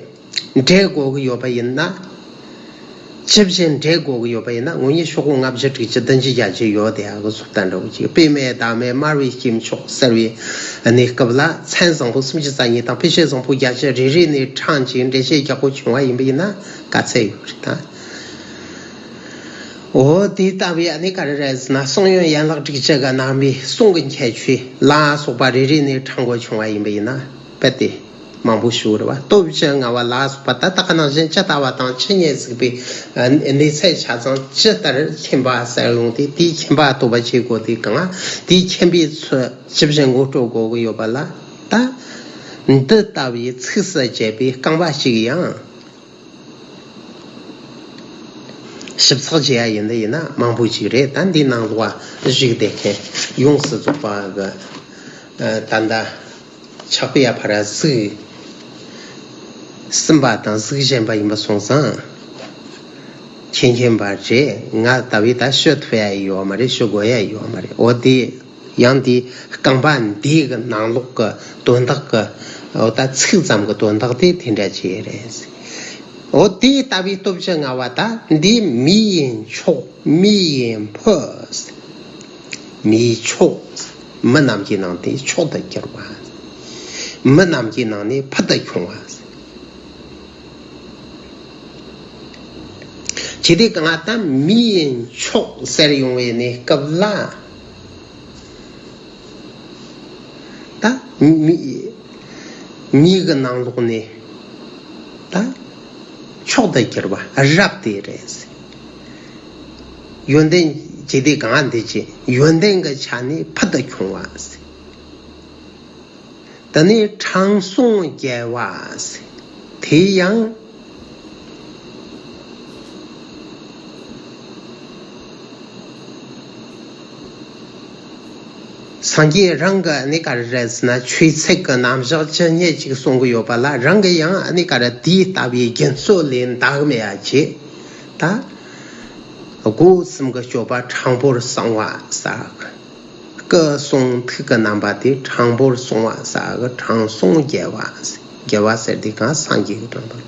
འགྲེལ་དགོས་ཀྱི་ཡོད་པ་ཡིན་ན། ཇི་བཞིན་འགྲེལ་དགོས་ཀྱི་ཡོད་པ་ཡིན་ན། དངོས་གནས་ཤོག་གུ་ལྔ་བཅུ་དྲུག་ཅུ་བདུན་ཅུ་བརྒྱད་ཅུ་ཡོད་དེ། ཨ་གི་སོགས་ལྟར་འདྲ་བོ་ཅིག་དཔེ་མེད་བདག་མེད་སྨྲ་བའི་སྐྱེས་མཆོག་ཟེར་བའི་གནས་སྐབས་ལ། མཚན་བཟང་པོ་སུམ་ཅུ་རྩ་གཉིས་དང་དཔེ་བྱད་བཟང་པོ་བརྒྱད་ཅུ་རེ་རེ་ནས་ཕྲེང་གཅིག་འགྲེལ་བཤད་རྒྱག་དགོས་བྱུང་བ་ཡིན་པ་ཡིན་ན་ག་ཚད་ཡོད་རེད་ད། འོ་དེ་ལྟ་བུའི་ཨ་ནི་ག་རེ་རེད་ཟེར་ན། གསང་ཡུམ་ཡན་ལག་དྲུག་ཅུ་གི་རྣམ་པའི་གསུང་གི་ཁྱད་ཆོས་ལ་སོགས་པ་རེ་རེ་ནས་ཕྲང་དགོས་བྱུང་བ་ཡིན་པ་ཡིན་ན། དཔེ་དེ་མང་པོ་ཞུ་རེད་བ། སྟོབས་བཅུ་མངའ་བ་ལ་སོགས་པ་ད་ལྟ་ག་ནང་བཞིན་ཇི་ལྟ་བ་དང་ཇི་སྙེད་གཟིགས་པའི་གནས་ཚད་ཆ་ཚང་ཇི་ལྟར་མཁྱེན་པ་གསལ་ཡོང་དེ། དེའི་མཁྱེན་པ་རྟོགས་པ་བྱེད་དགོས་དེ་གང་། དེའི་མཁྱེན་པའི་ཚུལ་ཇི་བཞིན་ངོ་སྤྲོད་དགོས་ཀྱི་ཡོད་པ་ལ། ད་འདི་ལྟ་བུའི་ཚིགས་སུ་བཅད་པའི་རྐང་པ་ཞིག་ཡང་ཞིབ་ཚགས་བྱེད་ཡ་ཡིན་ད་ཡིན་ན་མང་པོ་ཞིག་རེད། ད་འདི་ནང་ལོགས་བཞུགས་བསྡད་མཁན་ཡོངས་སུ་རྫོགས་པ་གི་ད་ལྟ་ཕྱག་དཔེ་ཡ་ཕ་ར་གཟིགས་ཟིན་པ་དང་གཟིགས་བཞིན་པ་ཡིན་པ་སོང་ཙང་། མཁྱེན་མཁྱེན་པ་རེད། ང་ལྟ་བུའི་ད་ཞུ་ཐུབ་ཡ་ཡོད་མ་རེད། ཞུ་དགོས་ཡ་ཡོད་མ་རེད། འོ་དེ་ཡང་དེ་རྐང་པ་འདི་གི་ནང་ལོགས་ཀྱི་དོན་དག་གི། འོ་ད་ཚིག་ཙམ་གྱི་དོན་དག་དེ་དེ་འདྲ་ཅིག་རེད། འོ་དེ་ལྟ་བུའི་སྟོབས་བཅུ་མངའ་བ་ད་འདི་མི་ཡི་མཆོག་མི་ཡི་ཕུ། མིའི་མཆོག་མི་རྣམས་ཀྱི་ནང་ནས་མཆོག་ཏུ་གྱུར་པ། མི་རྣམས་ཀྱི་ནང་ནས་ཕུ་དུ་བྱུང་བ། ཇི་སྟེ་གང་ལྟར་མིའི་མཆོག་ཟེར་ཡོང་བའི་གནས་སྐབས་ལ། ད་མི་མིའི་གི་ནང་ལོགས་ནས་ད་མཆོག་ཏུ་གྱུར་པ་རབ་དེ་རེད། ཡོན་ཏན་ཇི་སྟེ་གང་འདི་ཅི་ཡོན་ཏན་གྱི་ཆ་ནས་ཕུ་དུ་བྱུང་བ། དེ་ནས་དྲང་སྲོང་རྒྱལ་བ། དེ་ཡང་སངས་རྒྱས་རང་གི་ནི་ག་རེ་རེད་ཟེར་ན། ཆོས་ཚིག་གི་རྣམ་གཞག་ཇི་སྙེད་ཅིག་གསུང་གི་ཡོད་པ་ལ། རང་གི་ཡང་ནི་ག་རེ་དེའི་ལྟ་བའི་རྒྱུན་སྲོལ་ལས་འདའ་གི་མེད་ཡ་ཅེ། ད་སྒོ་གསུམ་གྱི་སྤྱོད་པ་དྲང་པོར་གསང་བ་ཟེར། སྐུ་གསུང་ཐུགས་ཀྱི་རྣམ་པ་དེ་དྲང་པོར་གསུང་བ་ཟེར་གི། དྲང་སྲོང་རྒྱལ་བ་ཟེར། རྒྱལ་བ་ཟེར་དུས་གང་སངས་རྒྱས་ཀྱི་དྲང་པོ།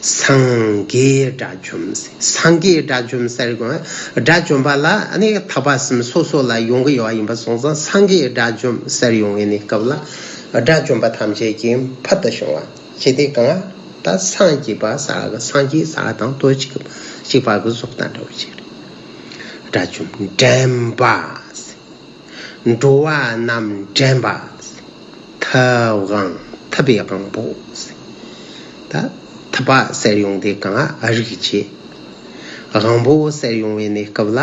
སངས་རྒྱས་དགྲ་བཅོམ་ཟེར། སངས་རྒྱས་དགྲ་བཅོམ་ཟེར་གོ་དགྲ་བཅོམ་པ་ལ་ནི་ཐེག་པ་གསུམ་སོ་སོ་ལ་ཡོང་གི་ཡོད་པ་ཡིན་པ་སོང་ཙང་། སངས་རྒྱས་དགྲ་བཅོམ་ཟེར་ཡོང་བའི་གནས་སྐབས་ལ་དགྲ་བཅོམ་པ་ཐམས་ཅད་ཀྱིས་ཕུལ་དུ་བྱུང་བ་ཇི་སྟེ་གང་ད་སངས་རྒྱས་པ་ཟེར་གི། སངས་རྒྱས་ཟེར་དང་དོ་གཅིག་གཅིག་པ་གི་གཟུགས་དང་འདྲ་བོ་ཅིག་རེད། དགྲ་བཅོམ་འདྲེན་པ་ཟེར། འགྲོ་བ་རྣམས་འདྲེན་པ། ཐུབ་དབང་ཐུབ་པའི་དབང་པོ། ད་ཐུབ་པ་ཟེར་ཡོང་དུས་གང་རིགས་ཀྱི། དབང་པོ་ཟེར་ཡོང་བའི་གནས་སྐབས་ལ།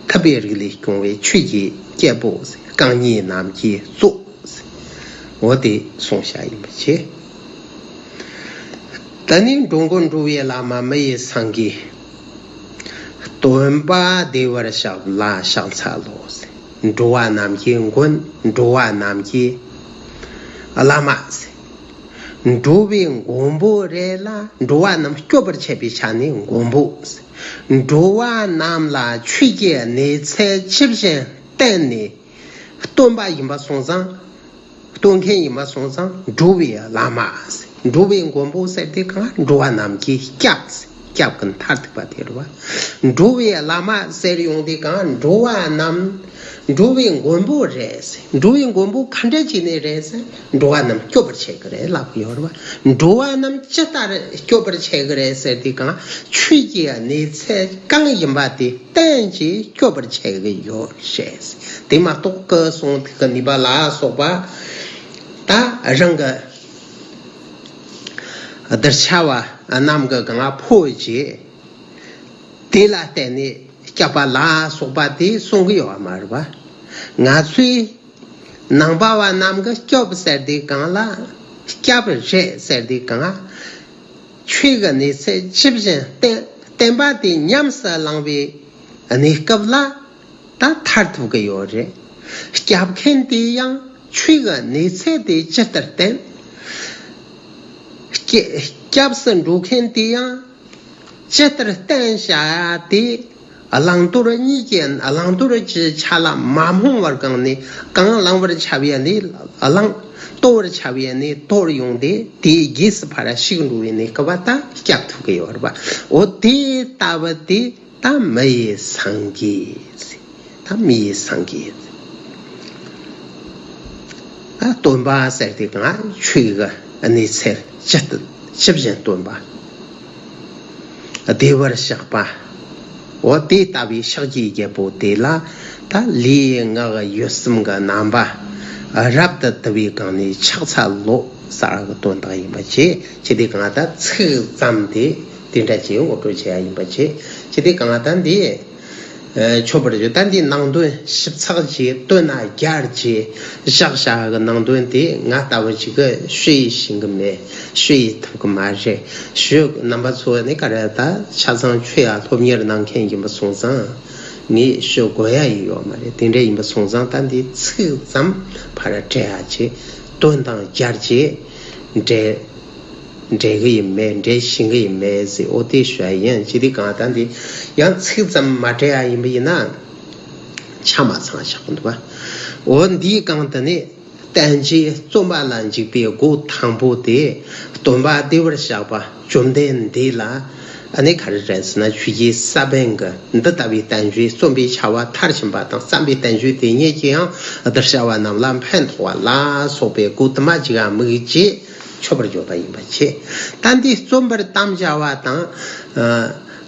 ཐུབ་པའི་རིགས་ལས་བྱུང་བའི་ཆོས་ཀྱི་སྐྱེས་བུ། རྐང་གཉིས་རྣམས་ཀྱི་གཙོ། འོ་དེ་གསུངས་བཞག་ཡིན་པ་བྱས། ད་ནི་འགྲོ་མགོན་འགྲོ་བའི་བླ་མ་མི་ཡི་སེང་གེ། སྟོན་པ་བདེ་བར་གཤེགས་ལ་ཕྱག་འཚལ་ལོ། འགྲོ་བ་རྣམས་ཀྱི་མགོན། འགྲོ་བ་རྣམས་ཀྱི་བླ་མ། འགྲོ་བའི་མགོན་པོ་རེད་ལ། འགྲོ་བ་རྣམས་སྐྱོབ་པར་བྱེད་པའི་ཆ་ནས་མགོན་པོ། འགྲོ་བ་རྣམས་ལ་ཆོས་ཀྱི་གནས་ཚད་ཇི་བཞིན་བསྟན་ནས་སྟོན་པ་ཡིན་པ་སོང་ཙང་། སྟོན་མཁན་ཡིན་པ་སོང་ཙང་འགྲོ་བའི་བླ་མ། འགྲོ་བའི་མགོན་པོ་ཟེར་དེ་གང་འགྲོ་བ་རྣམས་ཀྱི་སྐྱབས། སྐྱབས་ཀྱི་མཐར་ཐུག་པ་དེ་རེད་བ། འགྲོ་བའི་བླ་མ་ཟེར་ཡོང་དེ་གང་འགྲོ་བ་རྣམས་འགྲོ་བའི་མགོན་པོ་རེད་ཟེར། འགྲོ་བའི་མགོན་པོ་ག་འདྲ་བྱས་ནས་རེད་ཟེར། འགྲོ་བ་རྣམས་སྐྱོབ་པར་བྱེད་ཀྱི་རེད་ལབ་ཀྱི་ཡོད་རེད་བ། འགྲོ་བ་རྣམས་ཇི་ལྟར་སྐྱོབ་པར་བྱེད་ཀྱི་རེད་ཟེར་དེ་གང་ཆོས་ཀྱི་གནས་ཚད་གང་ཡིན་པ་དེ་བསྟན་གྱིས་སྐྱོབ་པར་བྱེད་ཀྱི་ཡོད་རེད། དེ་མ་གཏོགས་སྐུ་གསུང་ཐུགས་ཀྱི་ནུས་པ་ལ་སོགས་པ་ད་རང་གི་གདུལ་བྱ་བ་རྣམས་ཀྱི་གང་ཕོག་རྗེས་དེ་ལ་བརྟེན་ནས་སྐྱབས་པ་ལ་སོགས་པ་དེ་གསུང་གི་ཡོད་པ་མ་རེད་པ། ང་ཚོས་ནང་པ་བ་རྣམས་ཀྱི་སྐྱོབ་ཟེར་དེ་གང་ལ་སྐྱབས་རེད་ཟེར་དེ་གང་ཆོས་ཀྱི་གནས་ཚད་ཇི་བཞིན་བསྟན་བསྟན་པ་དེ་ཉམས་སུ་བླངས་པའི་གནས་སྐབས་ལ་ད་མཐར་ཐུག་གི་ཡོད་རེད། སྐྱབས་མཁན་དེ་ཡང་ཆོས་ཀྱི་གནས་ཚད་དེ་ཇི་ལྟར་བསྟན། སྐྱ- སྐྱབས་སུ་འགྲོ་མཁན་དེ་ཡང་ཇི་ལྟར་བསྟན་བྱ་དེ་བླང་དོར་གཉིས་ཀྱི་བླང་དོར་གྱི་ཆ་ལ་མ་རྨོངས་པར་གང་ནས་གང་བླང་བར་བྱ་བའི་གནས་བླང་། དོར་བར་བྱ་བའི་གནས་དོར་ཡོང་སྟེ་དེའི་རྗེས་སུ་ཕར་ཞིག་འགྲོ་བའི་གནས་སྐབས་ད་སྐྱབས་ཐུབ་ཀྱི་ཡོད་རེད་པ། འོ་དེ་ལྟ་བུ་དེ་ད་མི་ཡི་སངས་རྒྱས། ད་མི་ཡི་སངས་རྒྱས། ད་སྟོན་པ་ཟེར་དེ་གང་ཆོས་ཀྱི་གནས་ཚད་ཇི་ལྟ་ཇི་བཞིན་སྟོན་པ། བདེ་བར་གཤེགས་པ། འོ་དེ་ལྟ་བུའི་ཕྱག་རྒྱའི་རྒྱལ་པོ་དེ་ལ་ད་ལུས་ངག་ཡིད་གསུམ་གྱི་རྣམ་པ་རབ་ཏུ་དུལ་བའི་སྒང་ནས་ཕྱག་འཚལ་ལོ་ཟེར་གྱི་དོན་དག་ཡིན་པ་བྱས། ཁྱེད་དེ་གང་ལྟར་ཚིག་ཙམ་དེ་དེ་འདྲ་ཅིག་ངོ་སྤྲོད་བྱེད་ཡ་ཡིན་པ་བྱས། ཁྱེད་དེ་གང་ལྟར་འདི་ཆོས་པར་བརྗོད། ད་འདི་ནང་དོན་ཞིབ་ཚགས་ཀྱིས་བཏོན་ན་རྒྱར་གྱིས་བཞག་བྱ་གི་ནང་དོན་དེ་ང་ལྟ་བུ་ཅིག་གིས་ཞུ་ཡི་ཤེས་གི་མེད། ཞུ་ཡི་ཐུབ་གི་མ་རེད། ཞུ་རྣམ་པ་ཚོ་ནི་ག་རེ་ད་ཆ་ཚང་ཆོས་ཡ་སློབ་གཉེར་གནང་མཁན་ཡིན་པ་སོང་ཙང་ངས་ཞུ་དགོས་ཡ་ཡི་ཡོད་མ་རེད། དེ་འདྲ་ཡིན་པ་སོང་ཙང་ད་འདི་ཚིག་ཙམ་ཕར་སྤྲད་ཡ་བྱེད། དོན་དང་རྒྱར་བྱེད་འདྲེ། འགྲིག་གི་ཡིན་མེད། འགྲིག་ཤེས་ཀྱི་ཡིན་མེད་ཟེར། འོ་དེ་ཞུ་ཡ་ཡིན། ཅི་སྟེ་གང་ལྟར་འདི་ཡང་ཚིག་ཙམ་མ་སྤྲད་ཡ་ཡིན་པ་ཡིན་ན་ཆ་མ་ཚང་བཞག་གི་འདུག་པ། འོ་འདིའི་སྒང་དུ་ནི་བསྟན་བཅོས་རྩོམ་པ་ལ་འཇུག་པའི་སྒོ་དང་པོ་དེ་སྟོན་པ་བདེ་བར་གཤེགས་པ་བཅོམ་ལྡན་འདས་ལ་ཨ་ནི་ག་རེ་རེད་ཟེར་ན། ཆོས་ཀྱི་ས་བོན་གྱི་འདི་ལྟ་བུའི་བསྟན་བཅོས་རྩོམ་པའི་བྱ་བ་མཐར་ཕྱིན་པ་དང་། བརྩམས་པའི་བསྟན་བཅོས་དེ་ཉིད་ཀྱིས་ཡང་གདུལ་བྱ་བ་རྣམས་ལ་ཕན་ཐོགས་པ་ལ་སོགས་པའི་གོ་དུ་མ་ཅིག་དམིགས་རྗེས། ཆོས་པར་བརྗོད་པ་ཡིན་པ་བྱས། ད་འདི་རྩོམ་པར་དམ་བཅའ་བ་དང་།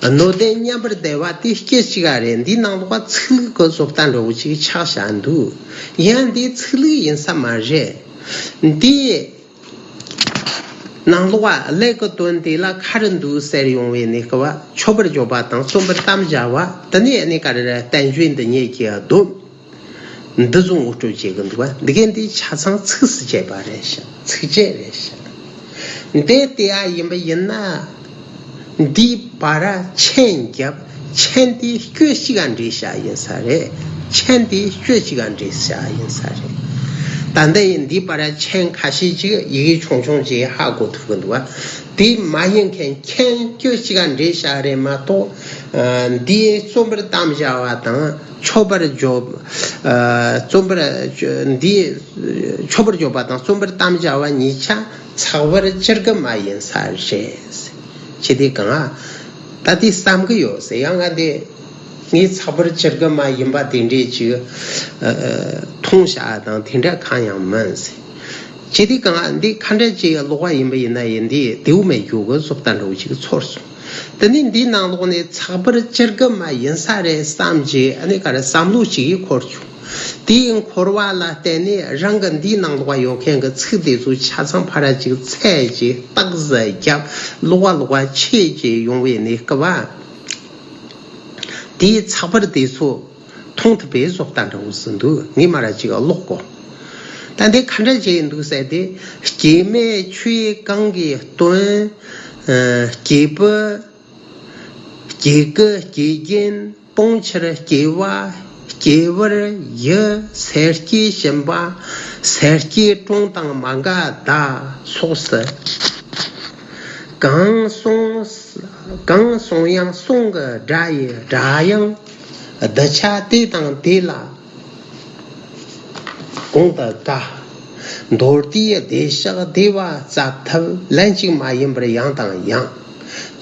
ཨ་སྣོད་ལྡན་མཉམ་པར་བསྡེབས་པ་དེ་སྐད་ཅིག་ག་རེད། འདིའི་ནང་ལོགས་ཚིག་ལྷུག་གི་བཟོ་ལྟ་འདྲ་བོ་ཅིག་ཆགས་བཞག་འདུག་ཡང་འདི་ཚིག་ལྷུག་ཡིན་ས་མ་རེད། འདི་ནང་ལོགས་ཀླད་ཀྱི་དོན་དེ་ལ་ག་རེ་འདུག་ཟེར་ཡོང་བའི་གནས་སྐབས་ཆོས་པར་བརྗོད་པ་དང་རྩོམ་པར་དམ་བཅའ་བ་དེ་ནས་ནི་ག་རེ་རེད། བསྟན་བཅོས་འདི་ཉིད་ཀྱི་སྡོམ། འདི་ཚོ་ངོ་སྤྲོད་བྱེད་ཀྱི་འདུག་པ། འདི་གས་འདི་ཆ་ཚང་ཚིགས་སུ་བཅད་པ་རེད་ཤག་ཚིགས་བཅད་རེད་ཤག་འདི་དེ་ཨ་ཡིན་པ་ཡིན་ན། འདིའི་བར་མཆན་བརྒྱབ། མཆན་དེ་སྐྱོ་ཞིག་ག་འབྲི་བྱ་ཡིན་ས་རེད། མཆན་དེ་སྐྱོ་ཞིག་ག་འབྲི་བྱ་ཡིན་ས་རེད། ད་ལྟ་ཡིན་འདིའི་བར་མཆན་ཁ་ཤས་ཅིག་ཡི་གེ་ཆུང་ཆུང་ཅིག་ཧ་གོ་ཐུབ་ཀྱི་འདུག་པ། དེ་མ་ཡིན་མཁན་མཁན་སྐྱོ་ཞིག་ག་འབྲི་བྱ་རེད་མ་གཏོགས། ཨ་འདིའི་རྩོམ་པར་དམ་བཅའ་བ་དང་། ཆོས་པར་བརྗོད། ཨ་རྩོམ་པར་འདི་ཆོས་པར་བརྗོད་པ་དང་རྩོམ་པར་དམ་བཅའ་བ་གཉིས་ཆ་ཚགས་པར་བཅུག་གི་མ་ཡིན་ས་རེད། ཅི་སྟེ་གང་། ད་དེ་བསམ་གི་ཡོད་ཟེར། ཡང་ང་འདི་ངས་ཚགས་པར་བཅུག་གི་མ་ཡིན་པ་དེ་འདྲས་ཅིག་ཨ་མཐོང་བྱ་དང་དེ་འདྲ་གང་ཡང་མིན་ཟེར། ཅི་སྟེ་གང་། འདི་ག་འདྲ་ཅིག་ཀློག་པ་ཡིན་པ་ཡིན་ན་ཡིན་འདི་དེའུ་མེད་རྒྱུ་གི་བཟོ་ལྟ་འདྲ་བོ་ཅིག་ཚོར་སོང་། དེ་ནས་འདིའི་ནང་ལོགས་ནས་ཚགས་པར་བཅུག་གི་མ་ཡིན་ས་རེད་བསམ་རྗེས་ཨ་ནི་ག་རེ་བསམ་བློ་ཅིག་འཁོར་བྱུང་། དེའི་འཁོར་བ་ལ་བརྟེན་ནས་རང་གི་འདིའི་ནང་ལོགས་ཡོད་མཁན་གྱི་ཚིག་དེ་ཚོ་ཆ་ཚང་ཕར་ཅིག་འཚོལ་རྗེས་རྟགས་གཟིགས་རྒྱབ། ཀློག་པ་ཀློག་པ་ཆད་རྗེས་ཡོང་བའི་གནས་སྐབས། དེའི་ཚགས་པར་དེ་ཚོ་མཐོང་ཐུབ་པའི་བཟོ་ལྟ་འདྲ་བོ་ཟིན་འདུག་ངས་མར་ཅིག་ཀློག་གོ། ད་འདི་ག་འདྲ་བྱས་འདུག་ཟེར་ཏེ། སྐྱེ་མེད་ཆོས་གང་གི་དོན། ཨ་སྐྱེས་བུ། སྐྱེ་རྒུ་སྐྱེ་རྒྱན། སྤོང་ཕྱིར་སྐྱེ་བ། སྐྱེ་བར་ཡི། སེར་སྐྱའི་ཞིམ་པ། སེར་སྐྱའི་གྲོང་དང་མ་འགལ་བརྡ་སོགས་སུ། གང་གསུངས། གང་གསུངས་ཡང་གསུང་གི་སྒྲ་ཡི་སྒྲ་དབྱངས་གདུལ་བྱ་དེ་དང་དེ་ལ་གོང་དུ་དགའ། མདོར་བསྡུས་བདེ་གཤེགས་བདེ་བ་སྩལ་ཐབས། ལན་གཅིག་མ་ཡིན་པར་ཡང་དང་ཡང་།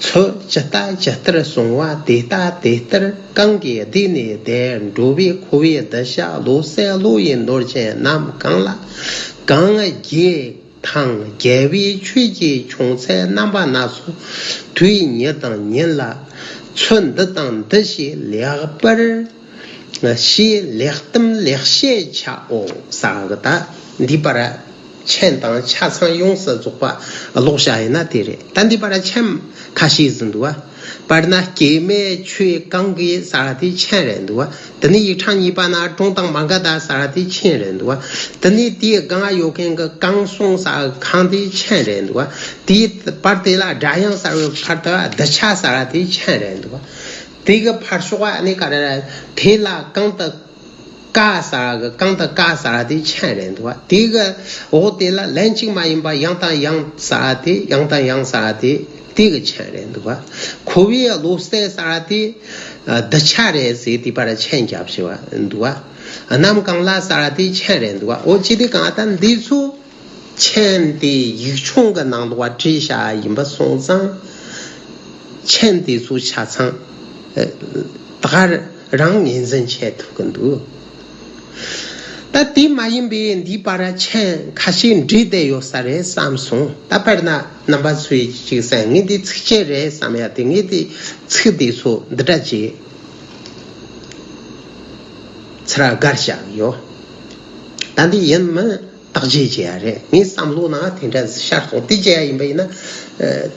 ཚུལ་ཇི་ལྟ་ཇི་ལྟར་གསུངས་པ་དེ་ལྟ་དེ་ལྟར། གང་གིས་བདེ་ནས་བདེར་འགྲོ་བའི་འཁོར་བའི་གདུལ་བྱ་བློ་གསལ་བློ་ཡི་ནོར་ཅན་རྣམས་གང་ལ། གང་རྒྱལ་དང་རྒྱལ་བའི་ཆོས་ཀྱི་བྱུང་ཚུལ་རྣམ་པ་སྣ་ཚོགས་དུས་ཉིད་དང་ཉིད་ལ་ཚུལ་འདི་དང་འདི་ཞེས་ལེགས་པར། ཞེས་ལེགས་གཏམ་ལེགས་བཤད་བྱའོ། ཟེར་གི། ད་འདི་པར་མཆན་དང་ཆ་ཚང་ཡོངས་སུ་རྫོགས་པ་ཀློག་བྱ་ཡིན་ན་དེ་རེད། ད་འདི་པར་མཆན་ཁ་ཤས་ཟིན་འདུག་བ། དཔེར་ན་སྐྱེ་མེད་ཆོས་གང་གིས་ཟེར་དེ་མཆན་རེད་འདུག་བ། དེ་ནས་ཡིག་ཕྲེང་གཉིས་པ་ན་གྲོང་དང་མ་འགལ་ད་ཟེར་དེ་མཆན་རེད་འདུག་བ། དེ་ནས་དེའི་སྒང་ཡོད་མཁན་གྱི་གང་གསུངས་ཟེར་གང་དེ་མཆན་རེད་འདུག་བ། དེའི་བར་དེ་ལ་སྒྲ་དབྱངས་ཟེར་བའི་བར་དུ་གདུལ་བྱ་ཟེར་དེ་མཆན་རེད་འདུག་བ། དེ་གི་ཕར་ཕྱོགས་ཨ་ནི་ག་རེ་རེད། དེ་ལ་གང་དུ་ཀ་ཟེར་གི། གང་དུ་ཀ་ཟེར་དེ་མཆན་རེད་འདུག་བ། དེ་གི་འོག་དེ་ལ་ལན་གཅིག་མ་ཡིན་པ་ཡང་དང་ཡང་ཟེར་དེ། ཡང་དང་ཡང་ཟེར་དེ་དེ་གི་མཆན་རེད་འདུག་བ། འཁོར་བའི་བློ་གསལ་ཟེར་དེ་གདུལ་བྱ་རེད་ཟེར་དེ་པར་མཆན་རྒྱབ་བྱས་པ་འདུག་བ། རྣམས་གང་ལ་ཟེར་དེ་མཆན་རེད་འདུག་བ། འོ་ཅི་སྟེ་གང་ལྟར་འདི་ཚོ་མཆན་དེ་ཡིག་ཆུང་གི་ནང་དུ་བ་བྲིས་བཞག་ཡིན་པ་སོང་ཙང་། མཆན་དེ་ཚོ་ཆ་ཚང་ད་ག་རང་ངོས་འཛིན་བྱེད་ཐུབ་ཀྱི་འདུག་ད་དེ་མ་ཡིན་པའི་འདིའི་བར་མཆན་ཁ་ཤས་འབྲི་བསྡད་ཡོད་ས་རེད་བསམ་སོང་། ད་དཔེར་ན་རྣམ་པ་ཚོས་ཅིག་གསན། ངས་འདི་ཚིགས་བཅད་རེད་བསམ་ཡ་དེ། ངས་དེ་ཚིག་དེ་ཚོ་འདི་འདྲ་ཅིག་ཚུར་བཀར་བཞག་ཡོད། ད་འདི་ཡིན་མིན་བརྟག་དཔྱད་བྱེད་ཡ་རེད། ངའི་བསམ་བློ་ནང་དེ་འདྲ་ཤར་སོང་། དེ་བྱེད་ཡ་ཡིན་པ་ཡིན་ན་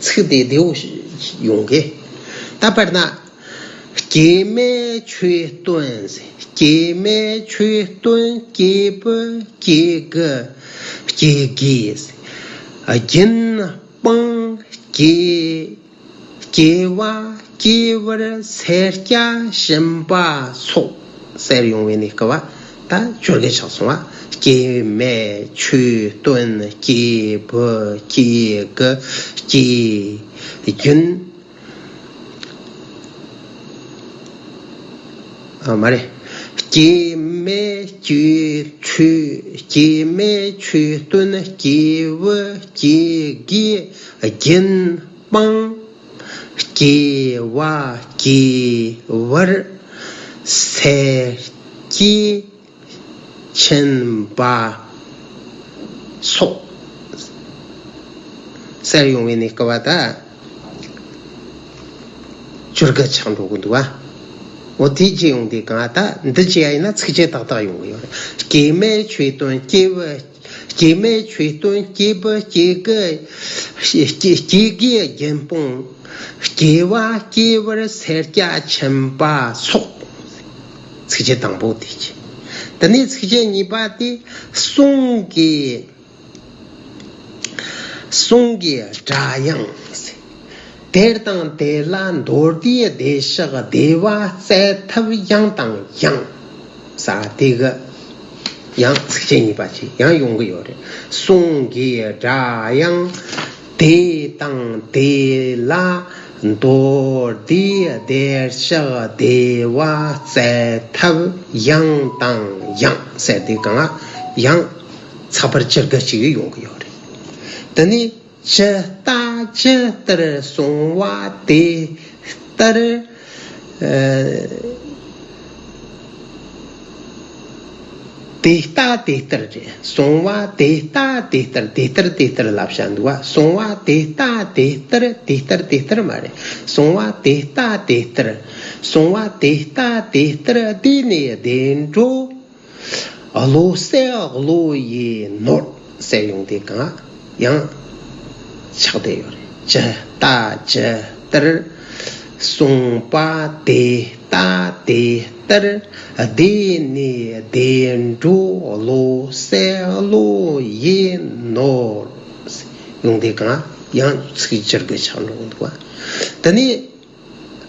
ཚིག་དེ་བདེ་བོ་ཡོང་གི། ད་དཔེར་ན། སྐྱེ་མེད་ཆོས་སྟོན་ཟེར། སྐྱེ་མེད་ཆོས་སྟོན་སྐྱེས་བུ་སྐྱེ་དགུ་སྐྱེ་དགུའི་ཟེར། རྒྱུན་སྤངས་སྐྱེ། སྐྱེ་བ་སྐྱེ་བར་སེར་སྐྱ་གཤིན་པ་སོགས་ཟེར་ཡོང་བའི་ནི་སྐབས་བ་ད་བཅོ་བརྒྱད་ཆགས་སོང་བ། སྐྱེ་མེད་ཆོས་སྟོན་སྐྱེས་བུ་སྐྱེ་དགུ་སྐྱེ་རྒྱུན། ཨ་མ་རེད། སྐྱེ་མེད་ཆོས་ཆོས་སྐྱེ་མེད་ཆོས་སྟོན་སྐྱེས་བུ་སྐྱེ་དགུའི་རྒྱུན་སྤངས། སྐྱེ་བ་སྐྱེ་བར་སེར་སྐྱའི་གཤིན་པ་སོགས་ཟེར་ཡོང་བའི་ནི་སྐབས་བ་ད་བཅོ་བརྒྱད་ཆགས་འགྲོ་གི་འདུག་བ། འོ་དེ་བྱས་ཡོང་དུས་གང་ད་འདི་བྱས་ཡ་ཡིན་ན་ཚིགས་བཅད་ཏག་ཏག་ཡོང་གི་ཡོད་རེད། སྐྱེ་མེད་ཆོས་སྟོན་སྐྱེས་བུ། སྐྱེ་མེད་ཆོས་སྟོན་སྐྱེས་བུ་སྐྱེ་དགུ་སྐྱེ་སྐྱེ་དགུའི་རྒྱུན་སྤངས། སྐྱེ་བ་སྐྱེ་བར་སེར་སྐྱ་གཤིན་པ་སོགས། ཚིགས་བཅད་དང་པོ་དེ་བྱས། དེ་ནས་ཚིགས་བཅད་གཉིས་པ་དེ་གསུང་གི་གསུང་གི་སྒྲ་དབྱངས། དེ་དང་དེ་ལ་མདོར་བསྡུས་བདེ་གཤེགས་བདེ་བ་སྩལ་ཐབས་ཡང་དང་ཡང་ཟེར་དེ་གི་ཡང་ཚིགས་བཅད་གཉིས་པ་ཅིག་ཡང་ཡོང་གི་ཡོད་རེད། གསུང་གི་སྒྲ་དབྱངས། དེ་དང་དེ་ལ་མདོར་བསྡུས་བདེ་གཤེགས་བདེ་བ་སྩལ་ཐབས་ཡང་དང་ཡང་ཟེར་དེ་གང་ཡང་ཚགས་པར་བཅོ་བརྒྱད་ཅིག་ཡོང་གི་ཡོད་རེད། དེ་ནས། ཇི་ལྟ་ཇི་ལྟར་གསུངས་པ་དེ་ལྟར། ཨ། དེ་ལྟ་དེ་ལྟར་རེད། གསུངས་པ་དེ་ལྟ་དེ་ལྟར། དེ་ལྟར་དེ་ལྟར་ལབ་བྱ་འདུག་བ། གསུངས་པ་དེ་ལྟ་དེ་ལྟར། དེ་ལྟར་དེ་ལྟར་མ་རེད། གསུངས་པ་དེ་ལྟ་དེ་ལྟར། གསུངས་པ་དེ་ལྟ་དེ་ལྟར། བདེ་ནས་བདེ་འགྲོ། བློ་གསལ་བློ་ཡི་ནོར་ཟེར་ཡོང་དེ་གང་ཡང་ཆགས་བསྡད་ཡོད་རེད། ཇི་ལྟ་ཇི་ལྟར། གསུངས་པ་དེ་ལྟ་དེ་ལྟར། བདེ་ནས་བདེ་འགྲོ་བློ་གསལ་བློ་ཡི་ནོར་ཡོང་དེ་གང་ཡང་ཚིག་བཅོ་བརྒྱད་ཆགས་འགྲོ་གི་འདུག་བ། དེ་ནས།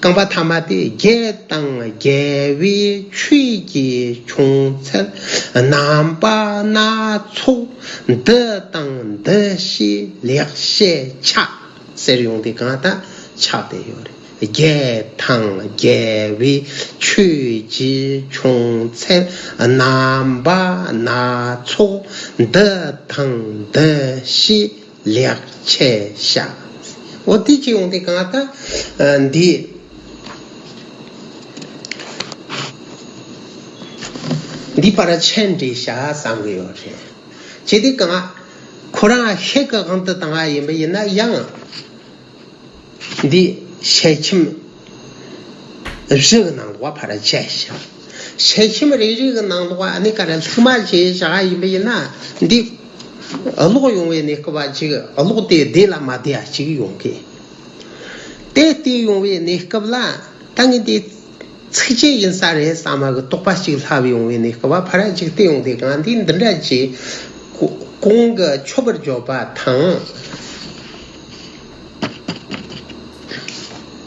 རྐང་པ་ཐ་མ་དེ་རྒྱལ་དང་རྒྱལ་བའི་ཆོས་ཀྱི་བྱུང་ཚུལ་རྣམ་པ་སྣ་ཚོགས་འདི་དང་འདི་ཞེས་ལེགས་བཤད་བྱ་ཟེར་ཡོང་དེ་གང་ལྟར་ཆགས་བསྡད་ཡོད་རེད། རྒྱལ་དང་རྒྱལ་བའི་ཆོས་ཀྱི་ཆུང་ཚན་རྣམ་པ་སྣ་ཚོགས་འདི་དང་འདི་ཞེས་ལེགས་ཆེ་བྱ། འོ་དེ་ཅི་ཡོང་དེ་གང་ལྟ་འདི། འདི་པར་ཆེན་འདྲི་བྱ་བསམ་གི་ཡོད་རེད། ཅི་སྟེ་གང་ཁོ་རང་ཤེལ་གི་དབང་དུ་བཏང་བ་ཡིན་པ་ཡིན་ན་ཡང་། འདི་ཞལ་ཆེམས་བཞི་གི་ནང་ལོགས་ཕར་བཅད་ཤག་ཞལ་ཆེམས་རེ་རེ་གི་ནང་ལོགས་ཨ་ནི་ཀ་ར་ལྷུག་མ་བྱས་བཞག་ཡིན་པ་ཡིན་ན། འདི་ཀློག་ཡོང་བའི་གནས་སྐབས་ཅིག་ཀློག་དེ་བདེ་ལ་མ་བདེ་ཡ་ཅིག་ཡོང་གི། དེ་བལྟས་ཡོང་བའི་གནས་སྐབས་ལ་ད་ངས་འདི་ཚིགས་བཅད་ཡིན་ས་རེད་བསམ་པ་གི་དོགས་པ་ཅིག་ལྷབ་ཡོང་བའི་གནས་སྐབས་ཕར་ཅིག་བལྟས་ཡོང་དེ་གང་འདི་འདི་འདྲ་ཅིག་གོང་གི་མཆོད་པར་བརྗོད་པ་དང་།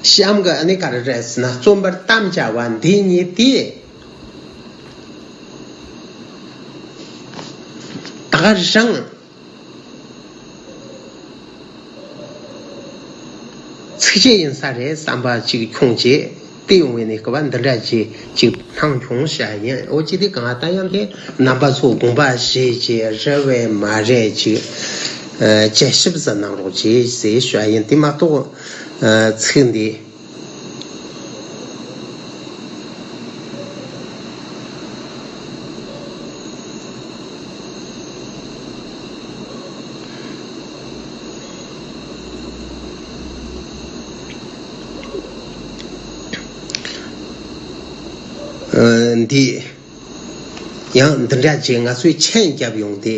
གཤམ་གྱི་ཨ་ནི་ག་རེ་རེད་ཟེར་ན་རྩོམ་པར་དམ་བཅའ་བ་འདི་གཉིས་དེ་ད་ག་རང་ཚིགས་བཅད་ཡིན་ས་རེད་བསམ་པ་ཅིག་ཁྱོང་རྗེས་དེ་ཡོང་བའི་གནས་སྐབས་འདི་འདྲ་ཅིག་ཅིག་སྣང་བྱུང་བྱ་ཡིན། འོ་ཅི་དེ་གང་ལྟར་ཡང་དེ་རྣམ་པ་ཚོ་དགོངས་པ་བཞེས་རྗེས་རེ་བས་མ་རེད་ཅིག་དཔྱད་ཞིབ་ཟིན་གནང་རོགས་ཅེས་ཟེར་བྱ་ཡིན། དེ་མ་གཏོགས་ཚིག་འདི། འདི་ཡང་འདི་འདྲ་ཅིག་ང་ཚོས་མཆན་བརྒྱབ་ཡོང་དེ་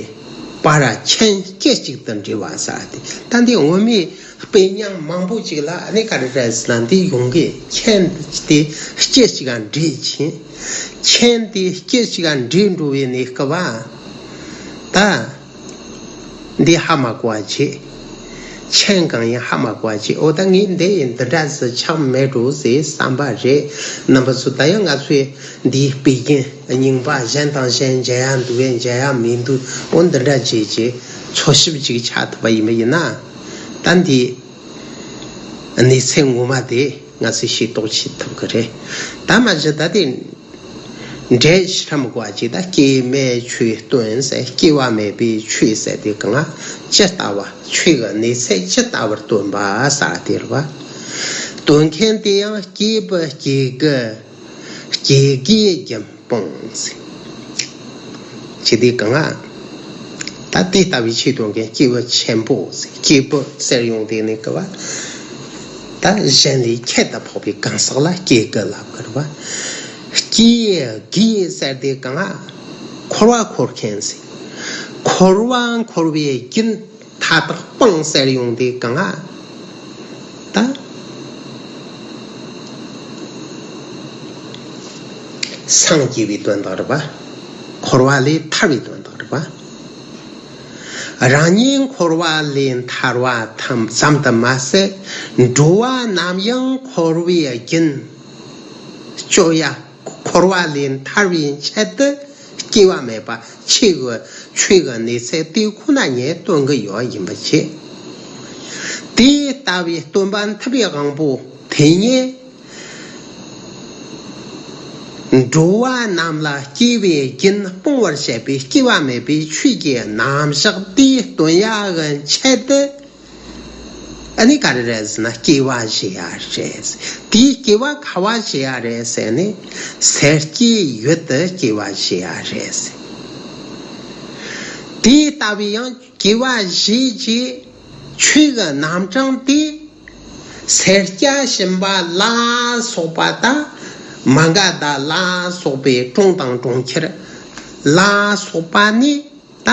པར་མཆན་སྐད་ཅིག་ཏུ་འབྲི་བ་ཟེར་ཏེ། ད་འདི་ངོ་མའི་དཔེ་རྙིང་མང་པོ་ཅིག་ལ་ཨ་ནི་ག་རེ་རེད་ཟེར་ན་འདི་ཡོང་གི་མཆན་དེ་སྐད་ཅིག་ག་འབྲི་ཕྱིན། མཆན་དེ་སྐད་ཅིག་ག་འབྲི་འགྲོ་བའི་གནས་སྐབས་ད། འདི་ཧ་མ་གོ་བ་བྱེད། མཆན་གང་ཡིན་ཧ་མ་གོ་བ་བྱེད། འོ་ད་ངས་འདི་ཡིན་འདི་འདྲ་ཟེར་ཆགས་མེད་འགྲོ་ཟེར་བསམ་པ་རེད། རྣམ་པ་ཚོ་ད་ཡང་ང་ཚོས་འདིའི་དཔེ་རྒྱན་རྙིང་པ་གཞན་དང་གཞན་མཇལ་ཡ་འདུག་བས་མཇལ་ཡ་མི་འདུག་འོ་འདི་འདྲ་བྱེད་ཅེས་འཚོལ་ཞིབ་ཅིག་ཆགས་ཐུབ་པ་ཡིན་པ་ཡིན་ན། ད་འདི་གནས་ཚད་ངོ་མ་དེ་ང་ཚོས་ཤེས་རྟོགས་བྱེད་ཐུབ་ཀྱི་རེད། ད་མ་གཞི་ད་དེ། འགྲེལ་ཕྱི་རམ་གོ་བ་ཅིག་ད་སྐྱེ་མེད་ཆོས་སྟོན་ཟེར། སྐྱེ་བ་མེད་པའི་ཆོས་ཟེར་དེ་གང་ཅི་ལྟ་བ་ཆོས་ཀྱི་གནས་ཚད་ཅི་ལྟ་བུར་སྟོན་པ་ཟེར་དེ་རེད་བ། སྟོན་མཁན་དེ་ཡང་སྐྱེས་བུ་སྐྱེ་དགུ་སྐྱེ་དགུའི་རྒྱུན་སྤོངས་ཟེར། ཅི་སྟེ་གང་ད་དེ་ལྟ་བུའི་ཆོས་སྟོན་མཁན་སྐྱེས་བུ་ཆེན་པོ་ཟེར། སྐྱེས་བུ་ཟེར་ཡོང་དེ་ནི་གི་བ་ད་གཞན་ལས་ཁྱད་དུ་འཕགས་པའི་གང་ཟག་ལ་སྐྱེ་དགུ་ལབ་ཀྱི་རེད་བ། སྐྱེ་དགུ་ཟེར་དེ་གང་འཁོར་བ་འཁོར་མཁན་ཟེར། འཁོར་བ་འཁོར་བའི་རྒྱུན་མཐའ་དག་སྤངས་ཟེར་ཡོང་དེ་གང་ད་སངས་རྒྱས་པའི་དོན་དག་རེད་བ། འཁོར་བ་ལས་ཐར་བའི་དོན་དག་རེད་བ། རང་ཉིད་འཁོར་བ་ལས་ཐར་བ་ཐམ་ཙམ་དུ་མ་ཟད། འགྲོ་བ་རྣམས་ཡང་འཁོར་བའི་རྒྱུན་གཅོད་ཡ། འཁོར་བ་ལས་ཐར་བའི་ཆེད་དུ་སྐྱེ་བ་མེད་པ་ཆོས་ཀྱི་ཆོས་ཀྱི་གནས་ཚད་དེ་ཁོ་ན་ཉིད་སྟོན་གྱི་ཡོད་ཡིན་པ་བྱས། དེ་ལྟ་བུའི་སྟོན་པ་འཐུས་པའི་དབང་པོ་དེ་ཉིད། འགྲོ་བ་རྣམས་ལ་སྐྱེ་བའི་རྒྱུན་སྤོང་བར་བྱེད་པའི་སྐྱེ་བ་མེད་པའི་ཆོས་ཀྱི་རྣམ་གཞག་དེ་སྟོན་ཡ་གི་ཆེད་དུ། ཨ་ནི་ག་རེ་རེད་ཟེར་ན་སྐྱེ་བ་བཞེས་ཡ་རེད། དེའི་སྐྱེ་བ་ག་བ་བཞེས་ཡ་རེད་ཟེར་ནས་སེར་སྐྱའི་ཡུལ་དུ་སྐྱེ་བ་བཞེས་ཡ་རེད་ཟེར། དེ་ལྟ་བུའི་ཡང་སྐྱེ་བ་བཞེས་རྗེས་ཆོས་ཀྱི་རྣམ་གྲངས་དེ། སེར་སྐྱ་ཞིམ་པ་ལ་སོགས་པ་དང་། མ་ག་དྷ་ལ་སོགས་པའི་གྲོང་དང་གྲོང་ཁྱེར་ལ་སོགས་པ་ནས་ད་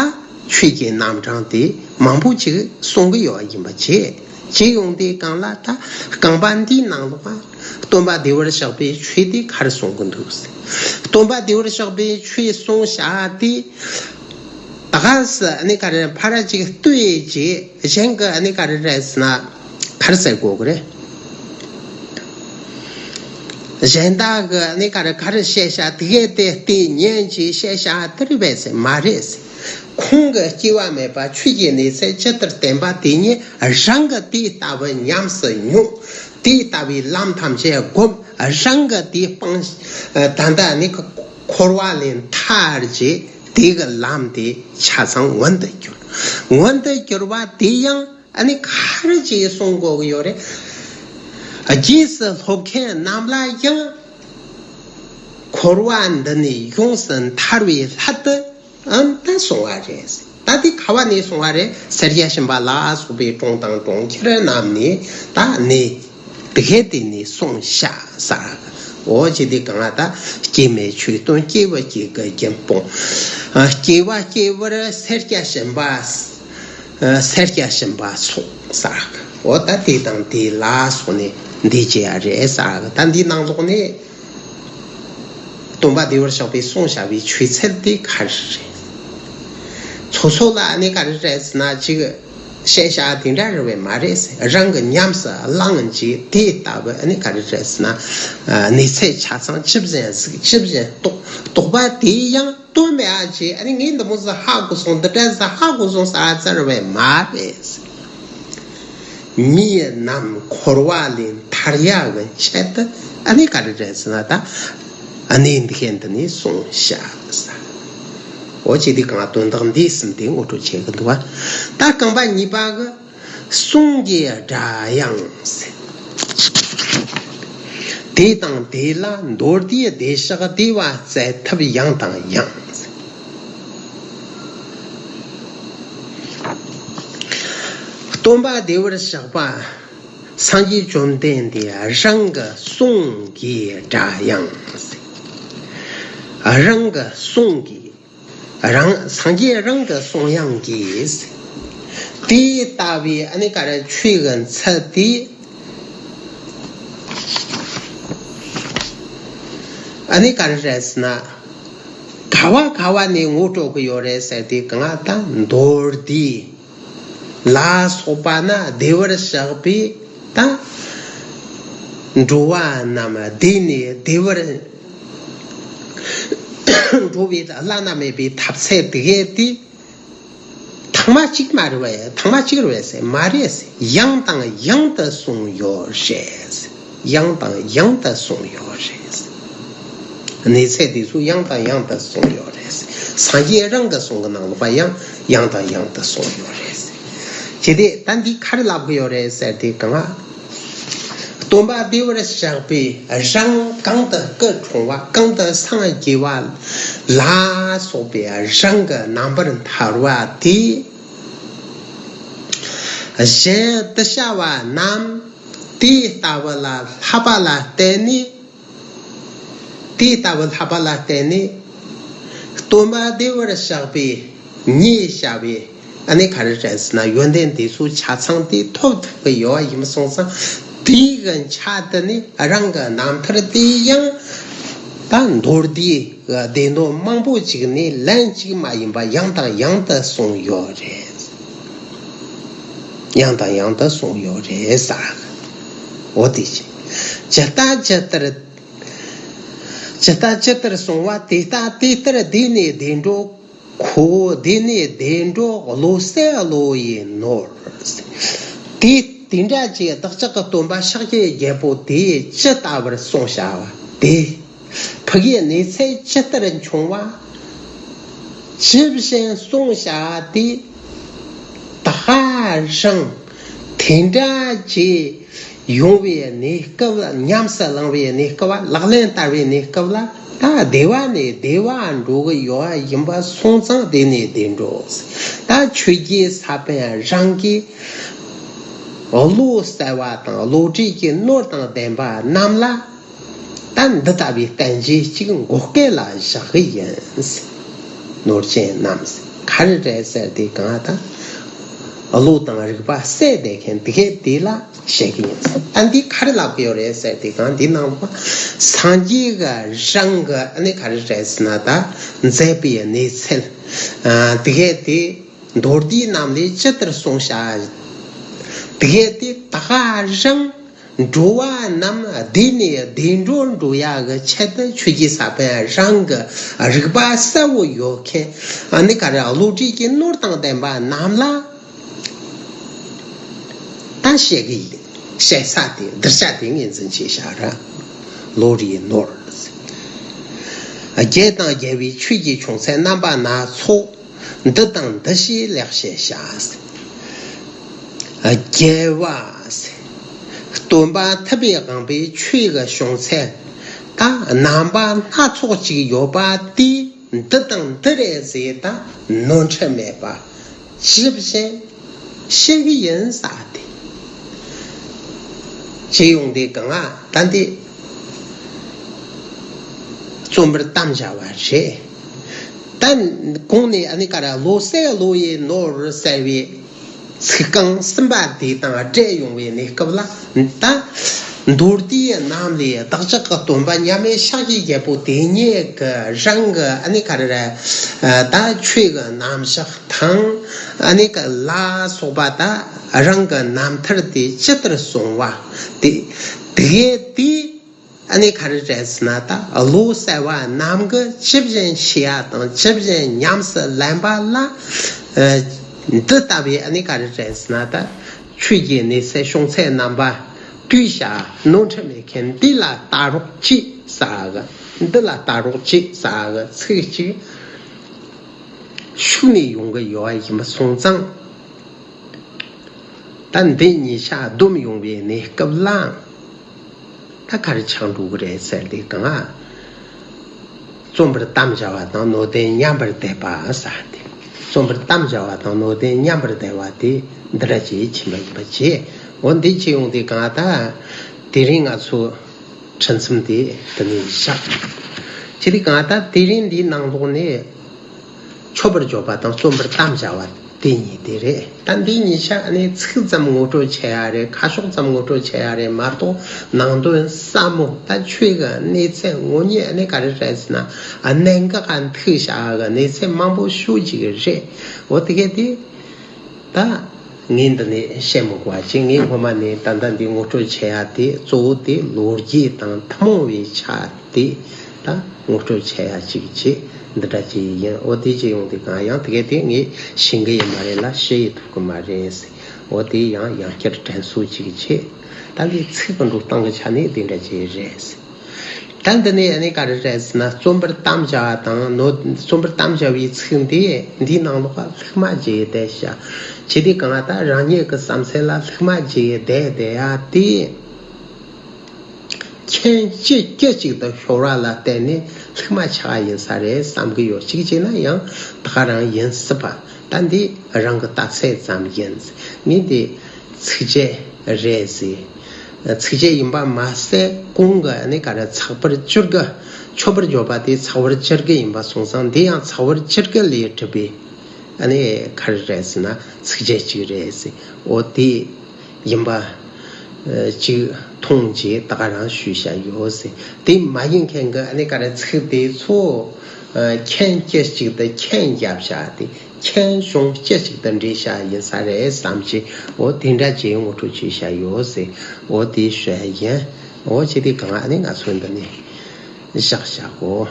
ཆོས་ཀྱི་རྣམ་གྲངས་དེ་མང་པོ་ཅིག་གསུང་གི་ཡོད་ཡིན་པ་བྱས། བྱས་ཡོང་དུས་གང་ལ་ད་རྐང་པ་འདིའི་ནང་ལོགས་སྟོན་པ་བདེ་བར་གཤེགས་པའི་ཆོས་དེ་ག་རེ་གསུང་གི་འདུག་སྟོན་པ་བདེ་བར་གཤེགས་པའི་ཆོས་གསུང་བྱ་དེ། ད་ག་སེ་ནི་ག་རེ་ཕ་ར་ཅིག་ལྟོས་ཀྱི་གཞན་གྱི་ནི་ག་རེ་རེད་ཟེར་ན་ག་རེ་ཟེར་དགོས་ཀྱི་རེད། གཞན་དག་གི་ནི་ག་རེ་ག་རེ་བཤད་བྱ་དེ་གས་དེ་ལྟོས་ཉན་གྱི་བཤད་བྱ་དེ་རེད་པས་ཟེར་མ་རེད་ཟེར། ཁོང་གི་སྐྱེ་བ་མེད་པ་ཆོས་ཀྱི་གནས་ཚད་ཇི་ལྟར་བསྟན་པ་དེ་ཉིད་རང་གི་དེ་ལྟ་བུ་ཉམས་སུ་མྱོང་། དེ་ལྟ་བུའི་ལམ་ཐམས་ཅད་བསྒོམ། རང་གི་དེ་སྤངས། ད་ལྟ་ནི་འཁོར་བ་ལས་ཐར་རྗེས་དེ་གི་ལམ་དེ་ཆ་ཚང་མངོན་དུ་གྱུར། མངོན་དུ་གྱུར་པ་དེ་ཡང་ཨ་ནི་ག་རེ་ཅིག་གསུང་དགོས་ཀྱི་ཡོད་རེད། རྗེས་སུ་སློབ་མཁན་རྣམས་ལ་ཡང་འཁོར་བ་འདི་ནས་ཡོངས་སུ་ཐར་བའི་སླད་དུ་ཨམ་ད་གསུང་བ་རེད། ད་དེ་ག་བ་ནས་གསུང་བ་རེད། སེར་སྐྱ་ཞིམ་པ་ལ་སོགས་པའི་གྲོང་དང་གྲོང་ཁྱེར་རྣམས་ནས་ད་ནས་དེ་གས་དེ་ནས་གསུངས་བཞག་ཟེར། འོ་ཅི་དེ་གང་ལ་ད་སྐྱེ་མེད་ཆོས་སྟོན། སྐྱེ་བ་སྐྱེ་དགུའི་རྒྱན་སྤོང་། སྐྱེ་བ་སྐྱེ་བར་སེར་སྐྱ་ཞིམ་པ། སེར་སྐྱ་ཞིམ་པ་སོགས་ཟེར། འོ་ད་དེ་དང་དེ་ལ་སོགས་ནས་འདི་བྱེད་ཡ་རེད་ཟེར། ད་འདི་ནང་ལོགས་ནས། སྟོན་པ་བདེ་བར་གཤེགས་པས་གསུངས་བཞག་པའི་ཆོས་ཚུལ་དེ་ག་རེ་རེད། སོ་སོ་ལ་ཨ་ནི་ག་རེ་རེད་ཟེར་ན་ཅིག་བཤད་བྱ་དེ་འདྲ་རེད་པས་མ་རེད། རང་གི་ཉམས་སུ་བླངས་རྗེས་དེ་ལྟ་བུ་ཨ་ནི་ག་རེ་རེད་ཟེར་ན། གནས་ཚད་ཆ་ཚང་ཇི་བཞིན་གཟིགས། ཇི་བཞིན་རྟོགས། རྟོགས་པ་དེ་ཡང་དོན་མེད་ཨ་ཅེ་ཨ་ནི་ངས་འདི་མོ་ཟིག་ཧ་གོ་སོང་། འདི་འདྲ་ཟིག་ཧ་གོ་སོང་ཟེར་ཚར་བས་མ་རེད། མིའི་རྣམས་འཁོར་བ་ལས་ཐར་ཡ་གི་ཆེད་དུ་ཨ་ནི་ག་རེ་རེད་ཟེར་ན་ད་ཨ་ནི་འདི་ཤེས་འདི་ནས་གསུངས་བཞག་ཟེར། འོ་ཅི་དེ་གང་དོན་དག་འདི་གསུམ་དེ་ངོ་སྤྲོད་བྱེད་གི་འདུག་བ། ད་རྐང་པ་གཉིས་པ་གི་གསུང་གི་སྒྲ་དབྱངས་ཟེར། དེ་དང་དེ་ལ་མདོར་བསྡུས་བདེ་གཤེགས་བདེ་བ་སྩལ་ཐབས་ཡང་དང་ཡང་ཟེར། སྟོན་པ་བདེ་བར་གཤེགས་པ་སངས་རྒྱས་བཅོམ་ལྡན་འདས་རང་གི་གསུང་གི་སྒྲ་དབྱངས་ཟེར། རང་གི་གསུང་གི། རང་སངས་རྒྱས་རང་གི་གསུང་དབྱངས་ཀྱིས། དེ་ལྟ་བུའི་ཨ་ནི་ག་རེ་ཆོས་ཀྱི་ཚུལ་དེ། ཨ་ནི་ག་རེ་རེད་ཟེར་ན། ག་བ་ག་བ་ནས་ངོ་སྤྲོད་ཀྱི་ཡོད་རེད་ཟེར་དུས་གང་ལ་ད་མདོར་བསྡུས་ལ་སོགས་པ་ན་བདེ་བར་གཤེགས་པའི་ད་འགྲོ་བ་རྣམས་བདེ་ནས་བདེ་བར་འགྲོ་བའི་བླ་ན་མེད་པའི་ཐབས་ཚད་དེ་གས་དེ། ཐེངས་མ་གཅིག་མ་རེད་པས། ཐེངས་མ་གཅིག་རེད་པས་ཟེར་མ་རེད་ཟེར། ཡང་དང་ཡང་དུ་གསུངས་ཡོད་རེད་ཟེར། ཡང་དང་ཡང་དུ་གསུངས་ཡོད་རེད་ཟེར། གནས་ཚད་དེ་ཚོ་ཡང་དང་ཡང་དུ་གསུངས་ཡོད་རེད་ཟེར། སངས་རྒྱས་རང་གི་གསུང་གི་ནང་ལོགས་པ་ཡང་ཡང་དང་ཡང་དུ་གསུངས་ཡོད་རེད་ཟེར། བྱས་ཏེ་ད་འདི་ག་རེ་ལབ་གི་ཡོད་རེད་ཟེར་དུས་གང་ལ། སྟོན་པ་བདེ་བར་གཤེགས་པས་རང་གང་དུ་སྐུ་འཁྲུངས་པ། གང་དུ་སངས་རྒྱས་པ་ལ་སོགས་པའི་རང་གི་རྣམ་པར་ཐར་བ་དེ། གཞན་དུ་བྱ་བ་རྣམས་དེ་ལྟ་བུ་ལ་བསླབ་པ་ལ་བརྟེན་ནས། དེ་ལྟ་བུ་བསླབ་པ་ལ་བརྟེན་ནས། སྟོན་པ་བདེ་བར་གཤེགས་པས་ཉེ་བྱ་བའི་ཨ་ནི་ག་རེ་རེད་ཟེར་ན་ཡོན་ཏན་དེ་ཚོ་ཆ་ཚང་དེ་ཐོབ་ཐུབ་ཀྱི་ཡོད་ཡིན་སོང་ཙང་། དེའི་གི་ཆ་དེ་ནི་རང་གི་རྣམ་ཐར་དེ་ཡང་ད་མདོར་བསྡུས་སྡེ་སྣོད་མང་པོ་ཅིག་ནས་ལན་གཅིག་མ་ཡིན་པ་ཡང་དང་ཡང་དུ་གསུངས་ཡོད་རེད། ཡང་དང་ཡང་དུ་གསུངས་ཡོད་རེད་ཟེར། འོ་དེ་བཞིན་ཇི་ལྟ་ཇི་ལྟར། ཇི་ལྟ་ཇི་ལྟར་གསུངས་པ་དེ་ལྟ་དེ་ལྟར་བདེ་ནས་བདེ་འགྲོ། ཁོ་བོ་བདེ་ནས་བདེ་འགྲོ་བློ་གསལ་བློ་ཡི་ནོར། དེ་དེ་འདྲ་ཅིག་བདག་ཅག་གི་སྟོན་པ་ཤཱཀྱའི་རྒྱལ་པོ་དེས་ཇི་ལྟ་བུར་གསུངས་བྱ་བ་དེ། ཕ་གིའི་གནས་ཚད་ཇི་ལྟར་འཁྱོངས་པ། ཇི་བཞིན་གསུངས་བྱ་བ་དེ། ད་ག་རང་དེ་འདྲ་ཅིག་ཡོང་བའི་གནས་སྐབས་ལ། ཉམས་སུ་བླང་བའི་གནས་སྐབས་ལ། ལག་ལེན་བསྟར་བའི་གནས་སྐབས་ལ། ད་བདེ་བ་ནས་བདེ་བ་འགྲོ་གི་ཡོད་ཡིན་པ་སོང་ཙང་བདེ་ནས་བདེ་འགྲོ། ད་ཆོས་རྗེ་ས་པཎ་རང་གིས་བློ་གསལ་བ་དང་བློ་གྲོས་ཀྱི་ནོར་དང་ལྡན་པ་རྣམས་ལ། ད་འདི་ལྟ་བུའི་བསྟན་བཅོས་གཅིག་མགོ་སྐོར་ལ་བཞག་གི་ཡིན། ནོར་ཅན་རྣམས་ག་རེ་རེད་ཟེར་དུས་གང་ལ་ད། བློ་དང་རིག་པ་གསལ་བསྡད་མཁན་དེ་གས་དེ་ལ་བཤད་ཀྱི་ཡིན། ད་འདི་ག་རེ་ལབ་ཀྱི་ཡོད་རེད་ཟེར་དུས་གང་འདི་ནང་ལ་སངས་རྒྱས་ཀྱི་རང་གི་ཨ་ནི་ག་རེ་རེད་ཟེར་ན་ད་མཛད་པའི་གནས་ཚུལ། ཨ་དེ་གས་དེ་མདོར་བསྡུས་རྣམས་ལས་ཇི་ལྟར་གསུངས་བྱ། དེ་གས་དེ་ད་ག་རང་། འགྲོ་བ་རྣམས་བདེ་ནས་བདེ་འགྲོར་འགྲོ་ཡག་གི་ཆེད་དུ་ཆོས་རྗེ་ས་པཎ་རང་གི་རིག་པ་གསལ་བོ་ཡོད་མཁན་ཨ་ནི་ག་རེ་བློ་གྲོས་ཀྱི་ནོར་དང་ལྡན་པ་རྣམས་ལ་ད་བཤད་གི་ཡིན། བཤད་ས་དེ་བསྡུར་བྱ་དེ་ངོས་འཛིན་བྱས་བཞག་ར། ལོ་རེའི་ནོར། རྒྱལ་དང་རྒྱལ་བའི་ཆོས་ཀྱི་བྱུང་ཚད་རྣམ་པ་སྣ་ཚོགས། འདི་དང་འདི་ཞེས་ལེགས་བཤད་བྱ། རྒྱལ་བ། སྟོན་པ་ཐུབ་པའི་དབང་པོའི་ཆོས་ཀྱི་བྱུང་ཚད། ད་རྣམ་པ་སྣ་ཚོགས་ཅིག་ཡོད་པ་དེ་འདི་དང་འདི་རེད་ཟེར་ད་ནོར་འཁྲུལ་མེད་པ་ཇི་བཞིན་ཤེས་ཀྱི་ཡིན་ས་དེ། ཅི་ཡོང་དེ་གང་ཨ་ད་འདི་རྩོམ་པར་གཏམ་བྱ་བ་རེད། ད་གོང་ནས་ཨ་ནི་ག་ར་བློ་གསལ་བློ་ཡི་ནོར་ཟེར་བའི་ཚིག་རྐང་གསུམ་པ་དེ་དང་འབྲེལ་ཡོང་བའི་གནས་སྐབས་ལ། ད་མདོ་སྡེའི་རྣམ་ལས་བདག་ཅག་གི་སྟོན་པ་མཉམ་མེད་ཕྱག་བཞེས་རྒྱལ་པོ་དེ་ཉིད་ཀྱི་རང་གི་ཨ་ནི་ག་རེ་རེད། ད་ཆོས་ཀྱི་རྣམ་གཞག་དང་ཨ་ནི་ག་ལ་སོགས་པ་ད་རང་གི་རྣམ་ཐར་དེ་ཇི་ལྟར་གསུངས་པ་དེ་དེ་དེ། ཨ་ནི་ག་རེ་རེད་ཟེར་ན། ད་བློ་གསལ་བ་རྣམས་ཀྱིས་ཇི་བཞིན་ཤེས་ཡ་དང་ཇི་བཞིན་ཉམས་སུ་ལེན་པ་ལ། ཨ། འདི་ལྟ་བུའི་ཨ་ནི་ག་རེ་རེད་ཟེར་ན། ད་ཆོས་ཀྱི་གནས་ཚད་བྱུང་ཚད་རྣམ་པ་བསྡུས་བྱ་ནོར་འཁྲུལ་མེད་མཁན་འདི་ལ་ལྟ་རོགས་གྱིས་ཟེར་གི། འདི་ལ་ལྟ་རོགས་གྱིས་ཟེར་གི་ཚིག་གཅིག་ཤུགས་ནས་ཡོང་གི་ཡོད་པ་ཡིན་པ་སོང་ཙང་། ད་འདི་གཉིས་ཆ་བསྡོམས་ཡོང་བའི་གནས་སྐབས་ལ། ད་ག་རེ་ཆགས་འགྲོ་གི་རེད་ཟེར་དུས་གང་ཨ། རྩོམ་པར་གཏམ་བྱ་བ་དང་ནོར་དོན་མཉམ་པར་བསྡེབས་པ་ཟེར་ཏེ། རྩོམ་པར་གཏམ་བྱ་བ་དང་ནོར་དོན་མཉམ་པར་བསྡེབས་པ་དེ་འདི་འདྲ་ཅིག་ཕྱིན་པ་ཡིན་པ་བྱས། འོ་འདི་ཅི་ཡོང་དུས་གང་ཨ། ད་དེ་རིང་ང་ཚོ་ཁྲིད་མཚམས་དེ་དེ་ནས་བཞག་ཅི་རིགས་གང་ཨ། ད་དེ་རིང་འདིའི་ནང་ལོགས་ནས། མཆོད་པར་བརྗོད་པ་དང་རྩོམ་པར་གཏམ་བྱ་བ་དེ་གཉིས་དེ་རེད། ད་འདི་གཉིས་ཆ་ནི་ཚིག་ཙམ་ངོ་སྤྲོད་བྱེད་ཡ་རེད། ཁ་ཕྱོགས་ཙམ་ངོ་སྤྲོད་བྱེད་ཡ་རེད་མ་གཏོགས། ནང་དོན་ཟབ་མོ་ད་ཆོས་ཀྱི་གནས་ཚད་དངོས་གནས་ནི་ག་རེ་རེད་ཟེར་ན། གནད་འགག་ག་མཐུག་བྱ་གི་གནས་ཚད་མང་པོ་ཤོད་ཅིག་རེད། འོ་དེ་གས་དེ་ད་ངས་འདི་ནས་བཤད་མི་དགོས་པ་ཅིག་ངས་སྔོན་མ་ནས་ད་ལྟ་འདི་ངོ་སྤྲོད་བྱེད་ཡ་དེ་གཙོ་བོ་དེ་ལོ་རྒྱུས་དང་ཐུན་མོང་བའི་ཆ་དེ། ད་ངོ་སྤྲོད་བྱེད་ཡ་གཅིག་བྱས། འདི་འདྲ་ཅིག་ཡིན། འོ་དེ་ཅིག་ཡོང་དུས་གང་ཡང་དེ་གས་དེ་ངས་ཤེས་ཀྱི་ཡོད་མ་རེད་ལ་ཤེས་ཡི་ཐུབ་ཀྱི་མ་རེད་ཟེར། འོ་དེ་ཡང་ཡང་བསྐྱར་དྲན་གསོ་ཅིག་བྱས། ད་འདི་ཚིག་གི་འགྲོ་སྟངས་ཀྱི་ཆ་ནས་དེ་འདྲ་ཅིག་རེད་ཟེར། ད་འདི་ནས་ཨ་ནི་ག་རེ་རེད་ཟེར་ན། རྩོམ་པར་གཏམ་བྱ་བ་དང་ནོ། རྩོམ་པར་གཏམ་བྱ་བའི་ཚིག་འདི་འདིའི་ནང་ལོགས་ལ་ལྷག་མ་བརྗེས་བསྡད་བཞག་བྱས་དུས་གང་ལ་ད་རང་ཉིད་ཀྱི་བསམ་ཚུལ་ལ་ལྷག་མ་བརྗེས་བསྡད་བསྡད་ཡ་དེ། མཁྱེན་ཅི་སྐད་ཅིག་ཏུ་ཤོར་བ་ལ་བརྟེན་ནས་ལྷག་མ་ཆགས་ཡིན་ས་རེད་བསམ་གི་ཡོད། གཅིག་བྱས་ན་ཡང་ད་ག་རང་ཡིན་སྲིད་པ། ད་འདི་རང་གི་ལྟ་ཚུལ་ཙམ་ཡིན། ངས་འདི་ཚིགས་བཅད་རེད་ཟེར། ཚིགས་བཅད་ཡིན་པ་མ་ཟད་གོང་གི་ཨ་ནི་ག་རེ་ཚགས་པར་བཅུ་དགུ། མཆོད་པར་བརྗོད་པ་དེ་ཚགས་པར་བཅུ་དགུ་ཡིན་པ་སོང་ཙང་འདི་ཡང་ཚགས་པར་བཅུ་དགུ་ལས་གྲུབ་པའི་ཨ་ནི་ག་རེ་རེད་ཟེར་ན་ཚིགས་བཅད་ཅིག་རེད་ཟེར། འོ་དེ། ཡིན་པ་ཅིག་མཐོང་རྗེས་ད་ག་རང་ཞུས་བཞག་ཡོད་ཟེར། དེ་མ་ཡིན་མཁན་གྱི་ཨ་ནི་ག་རེ་ཚིག་དེ་ཚོ་མཁྱེན་སྐད་ཅིག་ཏུ་མཁྱེན་རྒྱབ་བཞག་སྟེ། མཁྱེན་གཞུང་སྐད་ཅིག་ཏུ་འདྲེས་བཞག་ཡིན་ས་རེད་བསམ་གྱི། འོ་དེ་འདྲ་ཅིག་ངོ་སྤྲོད་བྱས་བཞག་ཡོད་ཟེར། འོ་དེ་ཞུ་ཡ་ཡིན། འོ་བྱས་དུས་གང་ཨ་ནི་ང་ཚོ་འདི་ནས་བཞག་བཞག་གོ།